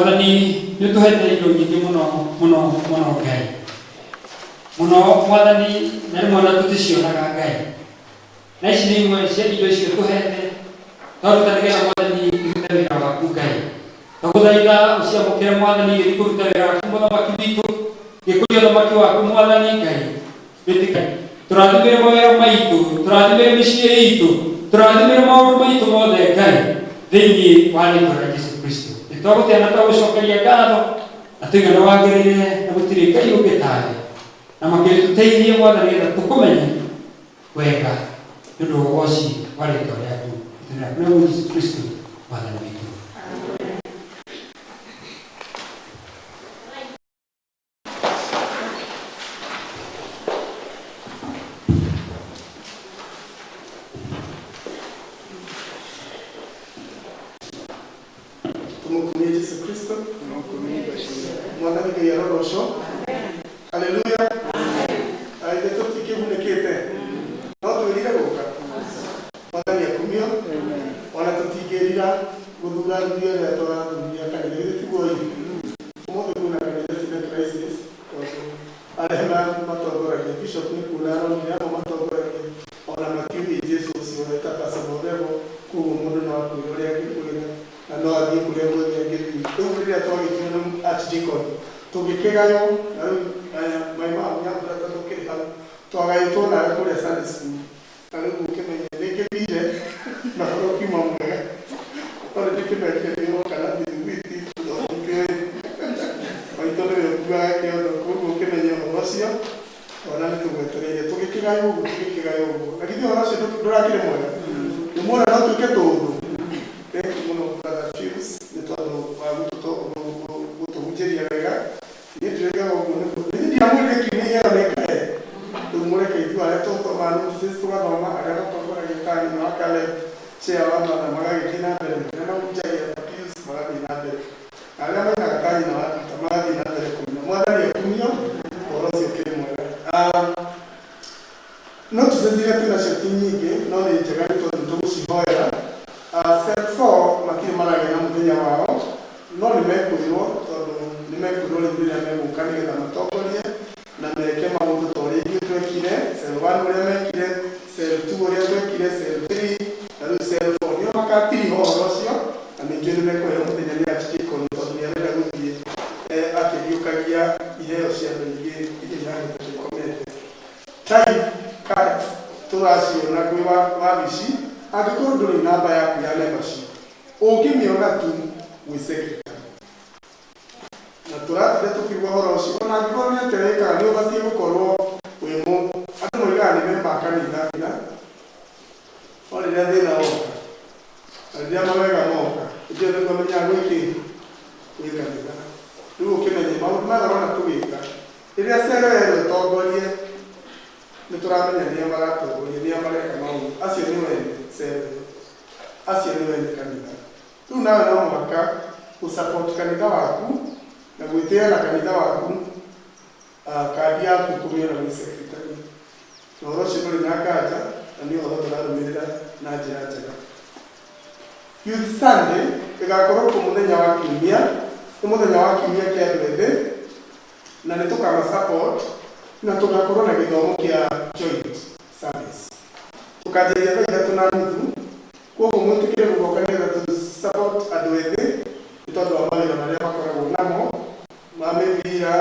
Speaker 6: Mwathani nĩ ũtũhete indo nyingĩ mũno mũno mũno Ngai mũno Mwathani, na rĩmwe ona tũticionaga Ngai, na ici nĩ imwe cia indo icio tũhete twaruta nĩgetha Mwathani irute wĩra waku Ngai. Ndagũthaitha ũciamũkĩre Mwathani igĩthiĩ kũruta wĩra waku mũthamaki witũ, gĩkũria ũthamaki waku Mwathani Ngai. Wĩtĩka tũrathimĩre mawĩra maitũ, tũrathimĩre mĩciĩ itũ, tũrathimĩre maũndũ maitũ mothe Ngai, thĩinĩ wa rĩtwa rĩa Jesu Kristo. Nĩ twagũtĩa na twagũcokeria ngatho na tũigana wagĩrĩire, na gũtirĩ Ngai ũngĩ tawe, na makĩria tũteithie Mwathani nĩgetha tũkũmenye wega nĩ ũndũ wa ũgoci wa rĩtwa rĩaku. Nĩguo Jesu Kristo Mwathani witũ.
Speaker 4: Tumukumie Jesu Kristo. Mwathani Ngai arogocwo. Haleluya. Ithe tũtikĩgunĩkĩte no twĩrire gũka. Mwathani akumio. Ona tũtingĩrira gũthura athuri arĩa tũrathuria kanitha, githĩ tiguo ĩ? Ũmũthĩ kwĩna kanitha cina crisis tondũ arĩa matongoragia, bishop nĩ kuona aronire amwe matongoragia ona matiũĩ Jesu ũcio eta personal level, koguo mũndũ no akwĩre ũrĩa angĩkwĩra na no athiĩ kũrĩa guothe angĩthiĩ. Rĩu rĩrĩa twagĩtirwo nĩ archdeacon tũgĩkĩgaywo, na rĩu my mom nĩambũra tondũ ũkĩrĩ hau, twagayĩtwo nawe kũrĩa Sunday school, na rĩu ũkĩmenye nĩngĩthire na ũhoro ũkiuma mwega, no nĩndĩkĩmerire nĩũroka na bithigwiti tondũ ndikĩũĩ maitũ nĩwe ũkuaga kĩondo, koguo ũkĩmenye ũhoro ũcio ona nĩtũgwetereire. Tũgĩkĩgaywo ũguo, tũgĩkĩgaywo ũguo, na githĩ ũhoro ũcio ndũrakĩrĩ mwega? Nĩmuona no tuĩke tũndũ. Thank you mũno brother Pius nĩ tondũ wa gũtũhunjĩria wega. Niĩ ndiroigaga ũguo nĩguo niĩ ndiamwĩrire kiumia iheo nĩ ngae. Rĩu mũreke ithuĩ arĩa tũthomaga notices tũgathoma, arĩa matongoragia ta nyina wa Caleb, chair wa mother magagĩthiĩ na mbere, arĩa mahunjagia ta Pius magathiĩ na mbere, na arĩa mainaga ta nyina wa Peter magathiĩ na mbere kũina. Mwathani akumio, ũhoro ũcio ũkĩrĩ mwega. Notices iria twĩ nacio ti nyingĩ no nĩ njega nĩ tondũ nĩtũgũcihoera. Cell 4 matirĩ maragĩa na mũthenya wao, no nĩ mekwĩrwo tondũ nĩ mekwĩrwo rĩu rĩrĩa megũka nĩgetha matongorie na meke maũndũ ta ũrĩa ithuĩ twekire, cell 1 ũrĩa mekire, cell 2 ũrĩa twekire, cell 3 na rĩu cell 4 nĩo makatiriha ũhoro ũcio, na ningĩ nĩ mekũheo mũthenya nĩ archdeacon tondũ nĩ arenda gũthiĩ akĩriũkagia iheo cia andũ aingĩ iria ihangĩte ta ikomete. Tithe cards tũraciona kwĩ wabici, angĩkorwo ndũrĩ namba yaku ya membership ũngĩmĩona tu gwĩ secretary. Na tũratinda tũkiuga ũhoro ũcio, ona angĩkorwo nĩ atĩa wĩkaga nĩ ũbatiĩ gũkorwo wĩ mũ andũ moigaga nĩ member a kanitha, no rĩrĩa thĩna woka na rĩrĩa mawega moka, hĩndĩ ĩyo nĩguo amenyaga gwĩ kĩ gwĩ kanitha. Rĩu ũkĩmenye maũndũ maya ũrona tũgĩka, rĩrĩa cero yerwo ĩtongorie, nĩ tũramenya nĩa maratongoria, nĩa mareka maũndũ acio, nĩ wene cero ĩyo, acio nĩ wene kanitha. Rĩu nawe no mũhaka gũ support kanitha waku na gwĩtĩĩa na kanitha waku, kandi yaku kũmĩona gwĩ secretary, na ũhoro ũcio ndũrĩ na nganja na nĩ ũhoro tũrarũmĩrĩra na njĩra njega. Youth Sunday ĩgakorwo kuo mũthenya wa kiumia, nĩ mũthenya wa kiumia kĩa andũ ethĩ, na nĩ tũkama support na tũgakorwo na gĩthomo kĩa joint service. Tũkanjĩrĩria thaa 3:30, koguo mwĩtĩkĩre gũgoka nĩgetha tũ support andũ ethĩ nĩ tondũ wa mawĩra marĩa makoragwo namo ma mĩbira,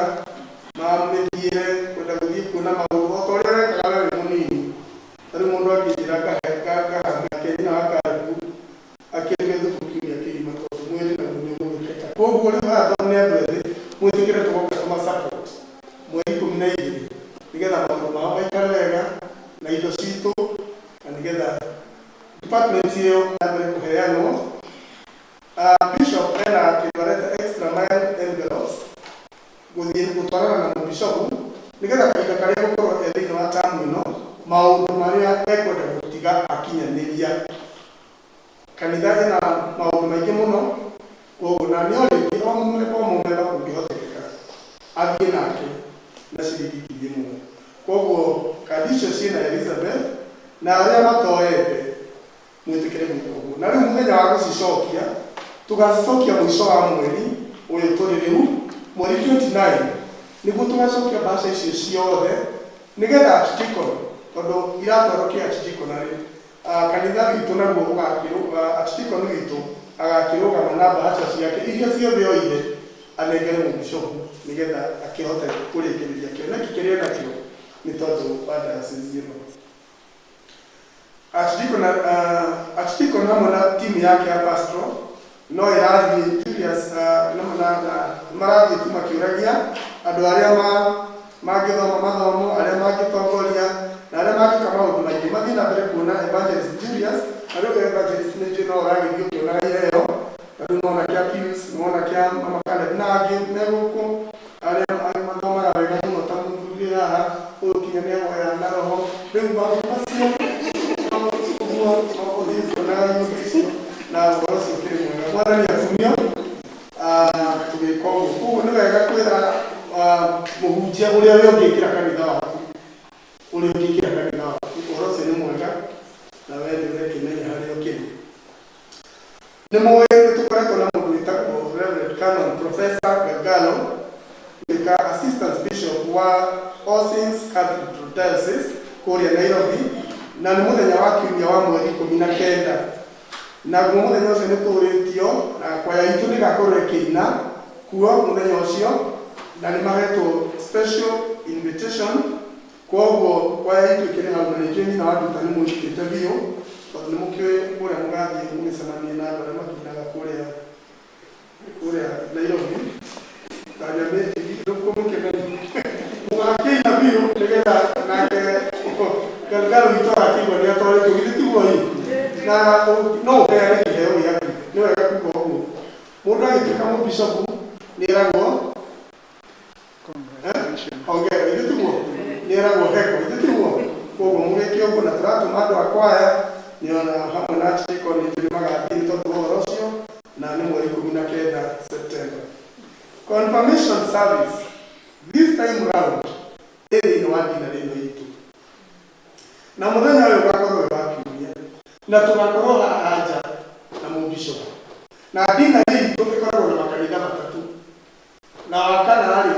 Speaker 4: ma mĩthiĩre, kwenda gũthiĩ kuona maũndũ o ta ũrĩa wekaga we wĩ mũnini. Ta rĩu mũndũ angĩnjĩra ngahake nyina wa Caleb akĩruge thubu kiumia kĩgima tondũ mwĩrĩ naguo nĩ ũgũgĩkeka. Koguo rĩu haha tondũ nĩ andũ ethĩ, mwĩtĩkĩre tũgoka tũma support mweri 12 nĩgetha maũndũ mao maikare wega na indo citũ, na nĩgetha department ĩyo na mbere kũheanwo. Bishop ena kĩndũ areta extra mile envelopes gũthiĩ gũtwarana na mũbishopu nĩgetha kahinda karĩa gũkorwo e thĩinĩ wa tamu ĩno, maũndũ marĩa ekwenda gũtiga akinyanĩria. Kanitha ĩna maũndũ maingĩ mũno, koguo na nĩ rĩngĩ o mũmemba o mũmemba kũngĩhotekeka athiĩ nake na ciringi 1000. Koguo kandi icio ciĩna Elizabeth, na arĩa matoete mwĩtĩkĩre gwĩka ũguo. Na rĩu mũthenya wa gũcicokia, tũgacicokia mũico wa mweri. Ũyũ tũrĩ rĩu mweri 29 nĩguo tũgacokia mbeca icio ciothe nĩgetha archdeacon, tondũ iratwarwo kĩ archdeaconry, kanitha witũ naguo ũgakĩrũga, archdeacon witũ agakĩrũgama na mbeca ciake iria ciothe oire anengere mũbishopu nĩgetha akĩhote kũrĩkĩrĩria kĩoneki kĩrĩa nakĩo nĩ tondũ wa diocese ĩno. Archdeacon hamwe na timu yake ya pastoral no ĩrathiĩ Julius, na marathiĩ tu makĩũragia andũ arĩa mangĩthoma mathomo, arĩa mangĩtongoria na arĩa mangĩka maũndũ maingĩ. Mathiĩ na mbere kuona Evangelist Julius, na rĩu Evangelist nĩ njũĩ no ũragĩthiĩ ũkĩonaga iheo, na rĩu nĩwona kĩa Pius, nĩwona kĩa Mama Caleb na angĩ me gũkũ arĩa mathomaga wega mũno ta mũthuri haha ũyũ kinya nĩahoyaga na roho. Rĩu maũndũ macio ũguo ũthiĩ ũkĩonaga iũndũ icio na ũhoro ũcio ũkĩrĩ mwega. Mwathani atumio tũgĩka ũguo. Koguo nĩ wega kwĩra mũhunjia ũrĩa we ũngĩkĩra kanitha waku, ũrĩa ũngĩkĩra kanitha waku. Ũhoro ũcio nĩ mwega na we nĩ ũrekĩmenya harĩa ũkĩrĩ. Nĩ mũĩ nĩ tũkoretwo na mũndũ wĩtagwo Reverend Canon Professor Gagalo, tuĩka Assistant Bishop wa All Saints Cathedral Diocese kũrĩa Nairobi, na nĩ mũthenya wa kiumia wa mweri 19. Naguo mũthenya ũcio nĩ tũrĩtio na kwaya itũ nĩ ĩgakorwo ĩkĩina kuo mũthenya ũcio, na nĩ mahetwo special invitation. Koguo kwaya itũ ĩkĩrĩ hau, na nĩnjũĩ nyina wa Nduta nĩ mũnyitĩte biũ tondũ nĩ mũkĩũĩ kũrĩa mũgathiĩ mũgĩcemanie na andũ arĩa makĩinaga kũrĩa Nairobi ta Nyamĩnjigi. Rĩu kũmũkĩmenya mũgakĩina biũ nĩgetha nake Galgalo witũ agakĩigua nĩ atwarĩtwo. Githĩ tiguo ĩ? Na no ũheane kĩheo gĩaku, nĩ wega kuga ũguo. Mũndũ agĩtuĩka mũbishopu nĩ eragwo hongera, githĩ tiguo? Nĩ eragwo heko, githĩ tiguo? Koguo mũgĩke ũguo, na tũratũma andũ a kwaya nĩona hamwe na archdeacon nĩ magathiĩ nĩ tondũ wa ũhoro ũcio, na nĩ mweri 19 September. Confirmation service this time round ĩ thĩinĩ wa dinarĩ ĩno itũ, na mũthenya ũyũ ũgakorwo wĩ wa kiumia, na tũgakorwo haha nja na mũbishopu. Na dinarĩ itũ ĩkoragwo na makanitha matatũ, na wa kana rĩ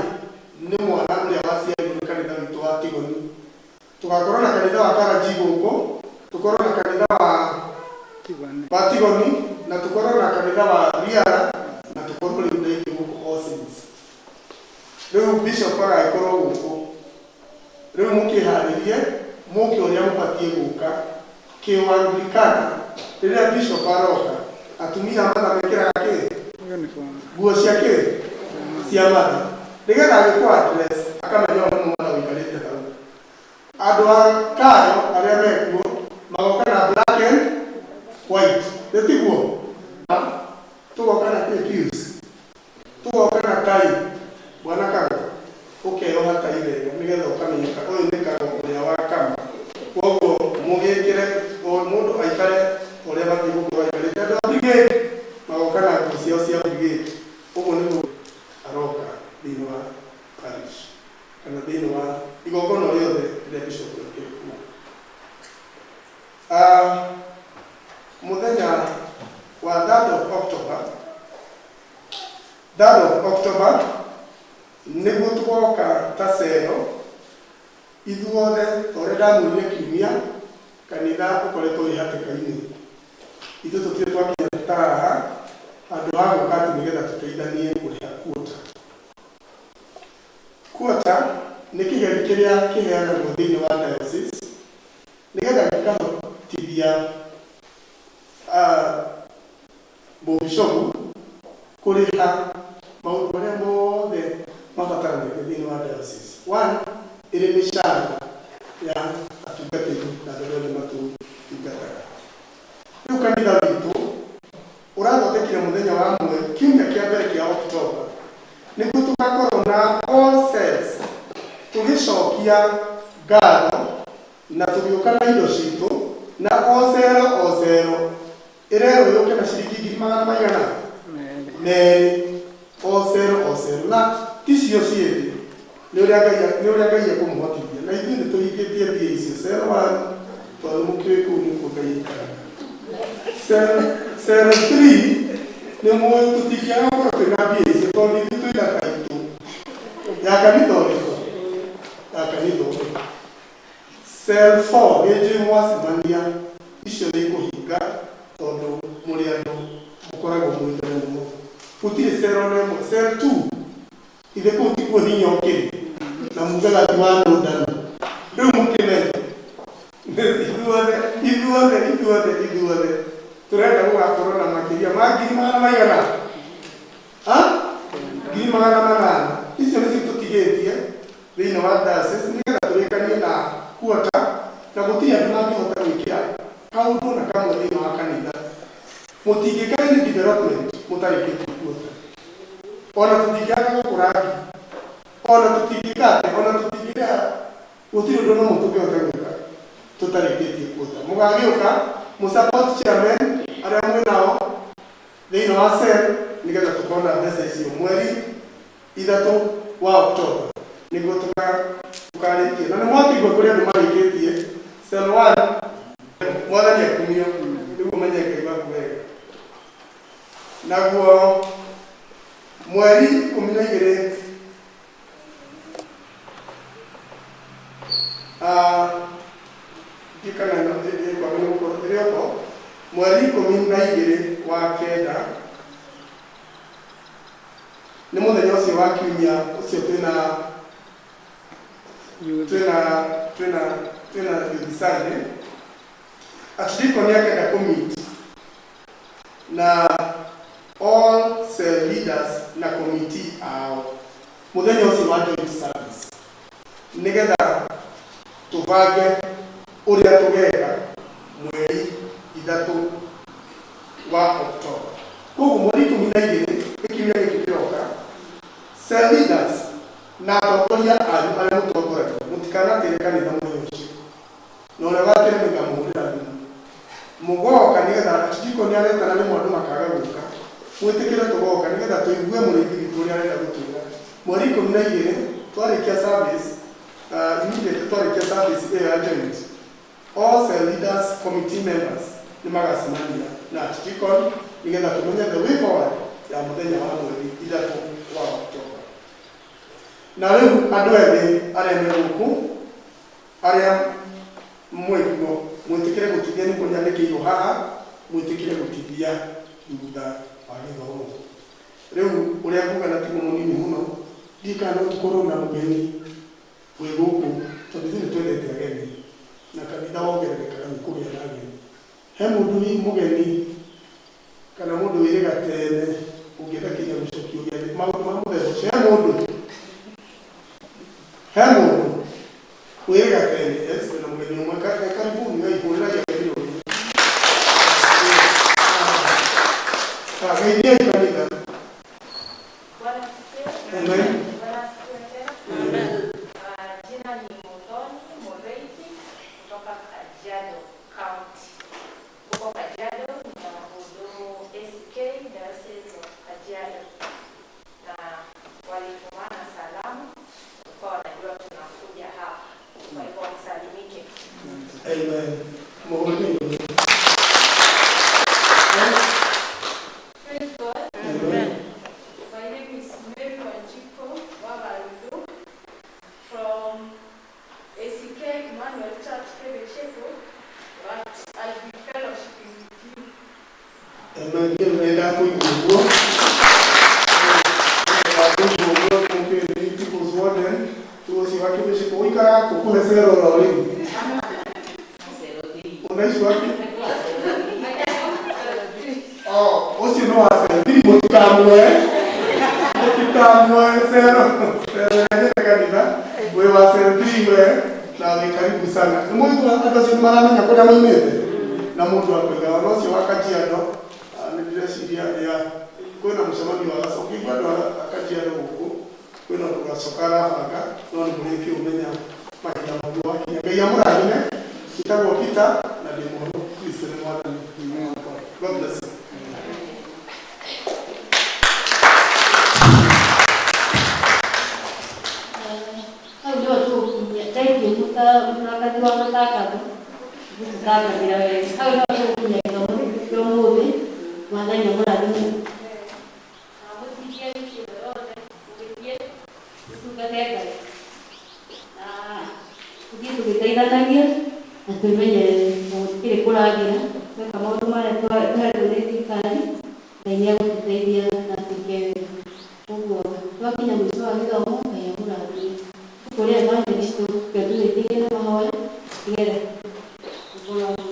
Speaker 4: nĩ mwana ũrĩa waciarirwo nĩ kanitha witũ wa Tigoni. Tũgakorwo na kanitha wa Karanji gũkũ, tũkorwo na kanitha wa Tigoni, na tũkorwo na kanitha wa Riara, na tũkorwo rĩu na ingĩ gũkũ All Saints. Rĩu bishop agagĩkorwo gũkũ. Rĩu mũkĩharĩrie mũke ũrĩa mũbatiĩ gũka kĩũanglikana. Rĩrĩa bishop aroka, atumia a matha mekĩraga kĩ nguo cia kĩ cia matha, nĩgetha agĩkũ address akamenya ũyũ nĩ mũmatha ũikarĩte hau. Andũ a kayo arĩa mekuo magoka na black and white, nĩ tiguo? Tũgoka na kĩ Pius? Tũgoka na tai. Bwana Kago, ũkeyoha tai wega nĩgetha ũkamenyeka ũyũ nĩ Kago ũrĩa wa Kama. Koguo mũgĩkĩre o mũndũ aikare ũrĩa batiĩ gũkorwo aikarĩte. Andũ a brigade magoka na nguo ciao cia brigade. Ũguo nĩguo aroka thĩinĩ wa parish kana thĩinĩ wa igongona rĩothe rĩrĩa bishop akĩrĩ kuo. Mũthenya wa 3rd of October, 3rd of October nĩguo tũgoka ta cero ithuothe. Ta ũrĩa ndamwĩrire kiumia, kanitha ũkoretwo wĩ hatĩka-inĩ. Ithuĩ tũtirĩ twakinya ta haha handũ ha gũka atĩ nĩgetha tũteithanie kũrĩha quota. Quota nĩ kĩgeri kĩrĩa kĩheanagwo thĩinĩ wa diocese nĩgetha gĩkahotithia mũbishopu kũrĩha maũndũ marĩa mothe mabataranagia thĩinĩ wa diocese. One, ĩrĩ mĩcara ya atungatĩri na andũ arĩa othe matungataga. Rĩu kanitha witũ ũrathondekire mũthenya wa mwe kiumia kĩa mbere kĩa October nĩguo tũgakorwo na all cells tũgĩcokia ngatho na tũgĩũka na indo citũ, na o cero o cero ĩrerwo yũke na ciringi ngiri magana maigana merĩ, o cero o cero, na ticio ciĩ thĩ, nĩ ũrĩa Ngai ekũmũhotithia. Na ithuĩ nĩ tũhingĩtie mbia icio cero one, tondũ nĩ mũkĩũĩ kũu nĩkuo Ngai aikaraga. Cero 3 nĩ mũĩ tũtingĩaga gũkorwo twĩna mbia icio. Tondũ ithuĩ twĩna taitũ ya kanitha ũrĩkũ? Ya kanitha ũrĩkũ? Cell 4 nĩ njũĩ mwacemania icio nĩ ikũhinga tondũ mũrĩ andũ mũkoragwo mwĩ mbere mũno. Gũtirĩ cell ona ĩmwe. Cell 2 ithe kũu tikuo hinya ũkĩrĩ na mugaga ti wa nũndano. Rĩu mũkĩmenye ithuothe ithuothe ithuothe ithuothe tũrenda gũgakorwo na makĩria ma ngiri magana maigana ha 400,000. Icio nĩcio tũtigĩtie thĩinĩ wa diocese nĩgetha tũrĩkanie na kuota na gũtirĩ andũ mangĩhota gwĩkĩra kaũndũ na kamwe thĩinĩ wa kanitha. Mũtingĩka any development mũtarĩkĩtie kuota. Ona tũtingĩaga gũkũ rangi, ona tũtingĩka atĩa, ona tũtingĩrĩha, gũtirĩ ũndũ na ũmwe tũngĩhota gwĩka tũtarĩkĩtie kuota. Mũgagĩũka mũsupport chairman arĩa mwĩ nao thĩinĩ wa cell nĩgetha tũkona mbeca icio mweri 3 wa Oktoba nĩguo tũkarĩkia. Na nĩ mwakĩigua kũrĩ andũ marĩkĩtie cell 1. Mwathani akumio nĩguo menye Ngai waku wega. Naguo mweri 12 ndiũĩ kana ĩno ĩkwagĩrĩirwo gũkorwo ĩrĩ oho mweri 12 wa kenda nĩ mũthenya ũcio wa kiumia ũcio twĩna twĩna twĩna twĩna Youth Sunday. Archdeacon akenda kũmeet na all cell leaders na committee ao mũthenya ũcio wa joint service nĩgetha tũbange ũrĩa tũgeka mweri 3 wa Oktoba. Koguo mweri 12 nĩ kiumia gĩkĩ kĩroka, cell leaders na atongoria anyu arĩa mũtongoragia mũtikanatĩre kanitha mũthenya ũcio, na ũrĩa ũgatĩra nĩngamũhũrĩra thimũ. Mũgoka nĩgetha archdeacon aretana rĩmwe andũ makaga gũka, mwĩtĩkĩre tũgoka nĩgetha tũigue mũrĩithi witũ ũrĩa arenda gũtwĩra. Mweri 12 twarĩkia service, immediately twarĩkia service ĩyo ya joint, all cell leaders committee members nĩ magacemania na archdeacon nĩgetha tũmenye the way forward ya mũthenya wa mweri 3 wa Oktoba. Na rĩu andũ ethĩ arĩa me gũkũ, arĩa mwĩkuo, mwĩtĩkĩre gũtithia nĩkuo nyandĩkĩirwo haha, mwĩtĩkĩre gũtithia thutha wa gĩthomo. Rĩu ũrĩa nguga na tiguo mũnini mũno, ndiũĩ kana no tũkorwo na mũgeni wĩ gũkũ, tondũ ithuĩ nĩ twendete ageni na kanitha wongererekaga nĩ kũgĩa na ageni. He mũndũ hihi mũgeni kana mũndũ wĩrĩga tene ũngĩenda kinya gũcokio gĩathĩ maũndũ ma mũthemba ũcio? He mũndũ? He mũndũ wĩrĩga tene? Yes, kwĩna mũgeni ũmwe. Karibuni we, hũrĩrai ageni rũhĩ. Geithiai kanitha.
Speaker 7: Bwana asifiwe.
Speaker 4: Amen.
Speaker 7: Bwana asifiwe tena.
Speaker 4: Amen.
Speaker 7: Jina ni Muthoni Mureithi kutoka Kajiado County. Huko Kajiado ninahudumu ACK Diocese of Kajiado, na walitumana salamu, walikuwa wanajua tunakuja hapa, kwa hivyo wasalimike.
Speaker 4: Amen. Mũhũrĩre rũhĩ.
Speaker 8: Praise God.
Speaker 4: Amen.
Speaker 8: My name is Mary Wanjiku Wagarudu from ACK Emmanuel Church, Kebecheko, but I'll be fellowshipping with you.
Speaker 4: Amen. Niĩ nĩ kũigua ũguo. Ndakũigua ũguo mũkĩrĩ People's Warden ũcio wa Kĩbĩcĩkũ ũikaraga kũ kũhe cero oro rĩu. Unaishi wapi? Oh, ũcio nĩ wa cell three. Mũtikamwe mũtikamwe cero cero yanyete kanitha wĩ wa cell 3 we na wĩ karibu sana. Nĩ mũigua andũ acio nĩ maramenya kũrĩa maumĩte na mũndũ akoiga ona ũcio wa Kajiado nĩ ndĩreciria ya kwĩna mũcemanio wa Gacoka. Ũngĩigua andũ a Kajiado gũkũ kwĩna ũndũ Gacoka arabanga no nĩ mũrĩkĩũmenya mahinda maguo wakinya. Ngai amũrathime. Njĩtagwo Peter na ndĩ mũhonoku. Kristo nĩ Mwathani wakwa. God bless you.
Speaker 1: Hau nĩho tũgũkinyia. Thengiũ mũtangathi wa matangatho gũtũtangathĩra wega. Hau nĩho tũgũkinyia gĩthomo gĩkĩ kĩa ũmũthĩ. Mwathani amũrathime.
Speaker 7: Amũtigie wiki ĩno yothe.
Speaker 1: tũraria tweka maũndũ marĩa twahetwo nĩ thirikari Ngai nĩ egũtũteithia na twĩke wega. Ũguo twakinya mũico wa gĩthomo Ngai amũrathime. Kũrĩ evangelist tũke tũrĩkĩrie na mahoya nĩgetha tũkorwo hamwe.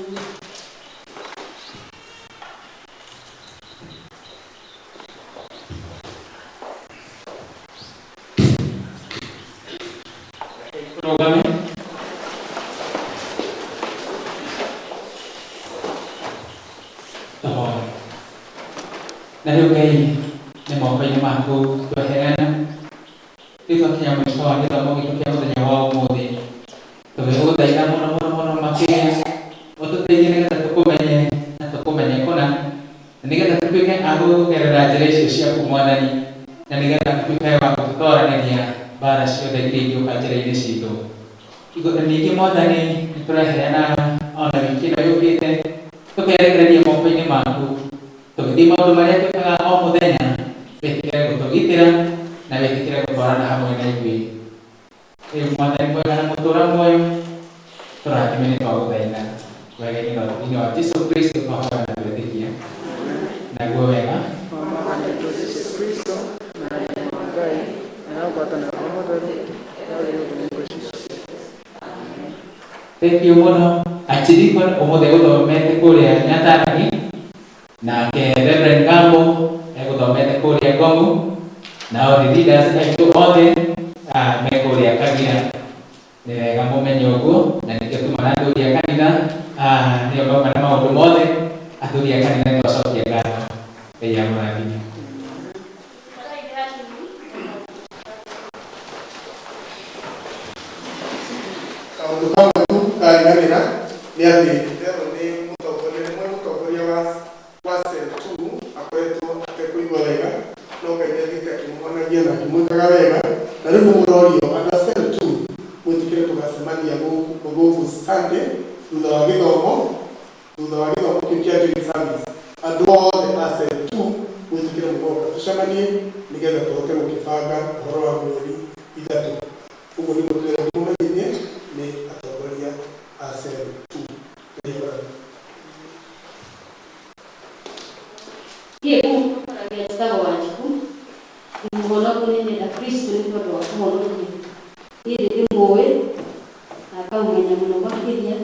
Speaker 5: Tũrũgame. Tũhoe. Na rĩu Ngai nĩ moko-inĩ maku tweheana rĩu twakinya mũico wa gĩthomo gitũ kĩa mũthenya wa ũmũthĩ tũgĩgũthaitha mũno mũno mũno makĩria ũtũteithie nĩgetha tũkũmenye na tũkũmenye kũna na nĩgetha tũtuĩke a gũgerera njĩra icio ciaku Mwathani na nĩgetha ũtuĩke wa gũtũtoranĩria mbara ciothe iria ingĩũka njĩra-inĩ citũ. Ningĩ Mwathani nĩ tũreheana ona wiki ĩno yũkĩte tũkerekereria moko-inĩ maku tũgĩthiĩ maũndũ marĩa twĩkaga o mũthenya wĩtĩkĩre gũtũgitĩra na wĩtĩkĩre gũtwarana hamwe na ithuĩ. Rĩu Mwathani mwega na mũtũra muoyo tũrathime nĩ twagũthaitha wega-inĩ na ũtugi-inĩ wa Jesu Kristo twahoya na twetĩkia naguo wega
Speaker 9: wa Mwathani witũ Jesũ Kristo na wendo wa Ngai na ngwatanĩro ya Roho Mũtheru yarĩ ũndũ hingo ciothe.
Speaker 5: Thank you mũno. Archdeacon ũmũthĩ egũthomete kũrĩa Nyatarani nake Reverend Gambo egũthomete kũrĩa Ngomu nao the leaders aitũ othe me kũrĩa Kagira. Nĩ wega mũmenye ũguo na nĩkĩo tuma na athuri a kanitha nĩo mauma na maũndũ mothe. Athuri a kanitha nĩ twacokia ngatho. Ngai amũrathime.
Speaker 4: Kaũndũ kamwe tu kariganĩra nĩ atĩ Ndero nĩ mũtongoria nĩ mũtongoria wa wa cell 2 akoretwo atekũigua wega no Ngai nĩ athiĩte akĩmuhonagia na akĩmwĩkaga wega na rĩu nĩ mũrorio andũ a cell 2 mwĩtĩkĩre tũgacemania gũkũ gũkũ Sunday thutha wa gĩthomo thutha wa gĩthomo kĩu kĩa joint service andũ othe a cell 2 mwĩtĩkĩre mũgoka tũcemanie nĩgetha tũhote gũkĩbanga ũhoro wa mweri ithatũ ũguo nĩguo twĩra mũmenyithie nĩ atongoria a cell 2 Ngai amũrathime.
Speaker 1: Niĩ kũmũkoragia njĩtagwo Wanjikũ ndĩ mũhonoku nĩ nyenda Kristo nĩ tondũ wa kũhonokia. Niĩ nĩ ndĩmũĩ na ngamũmenya mũno makĩria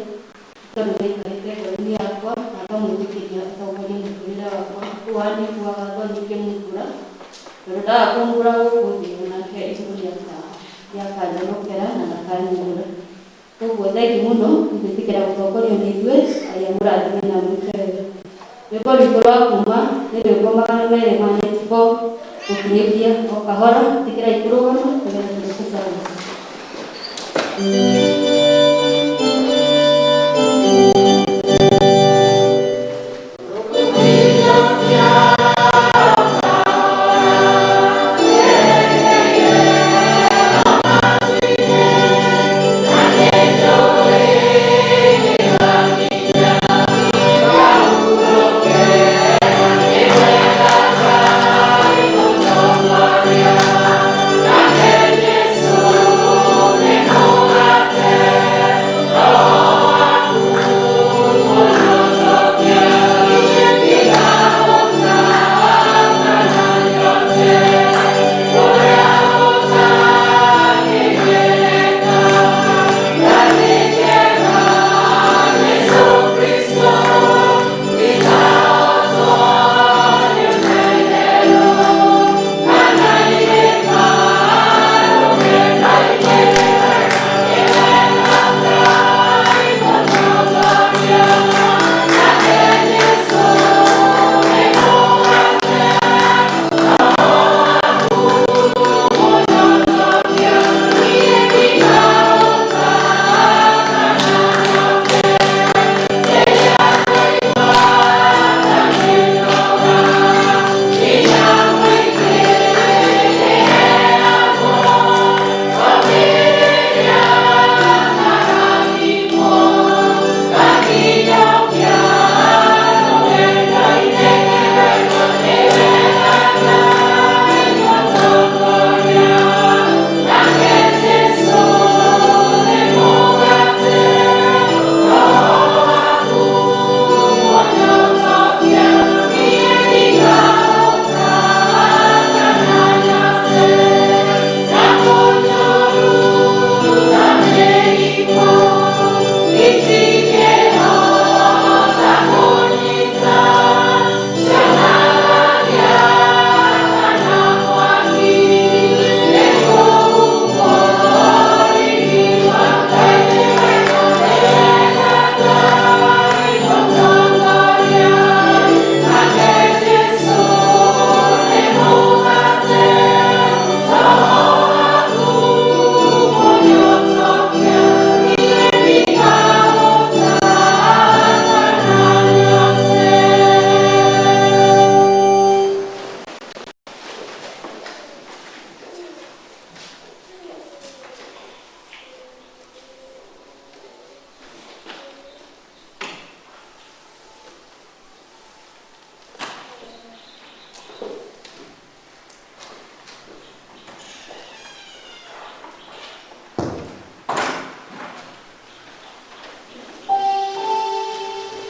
Speaker 1: tondũ nĩ aikarĩte ngoro-inĩ yakwa na ngamwĩtĩkĩria atongorie mũtũrĩre wakwa. Ũũ anĩkuaga thoni ngĩmumbũra tondũ ndaga kũmumbũra gũkũ thĩ onake igũrũ nĩakanjonokera na ndakanyumbũra. Koguo thengiũ mũno nĩ gwĩtĩkĩra gũtongorio nĩ ithuĩ. Ngai amũrathime na amwĩke wega. Rwĩmbo rwitũ rwa kuma nĩ rwĩmbo 294 gũkinyũkia o kahora ĩtĩkĩrai kũrũgama nĩgetha tũrĩkie service.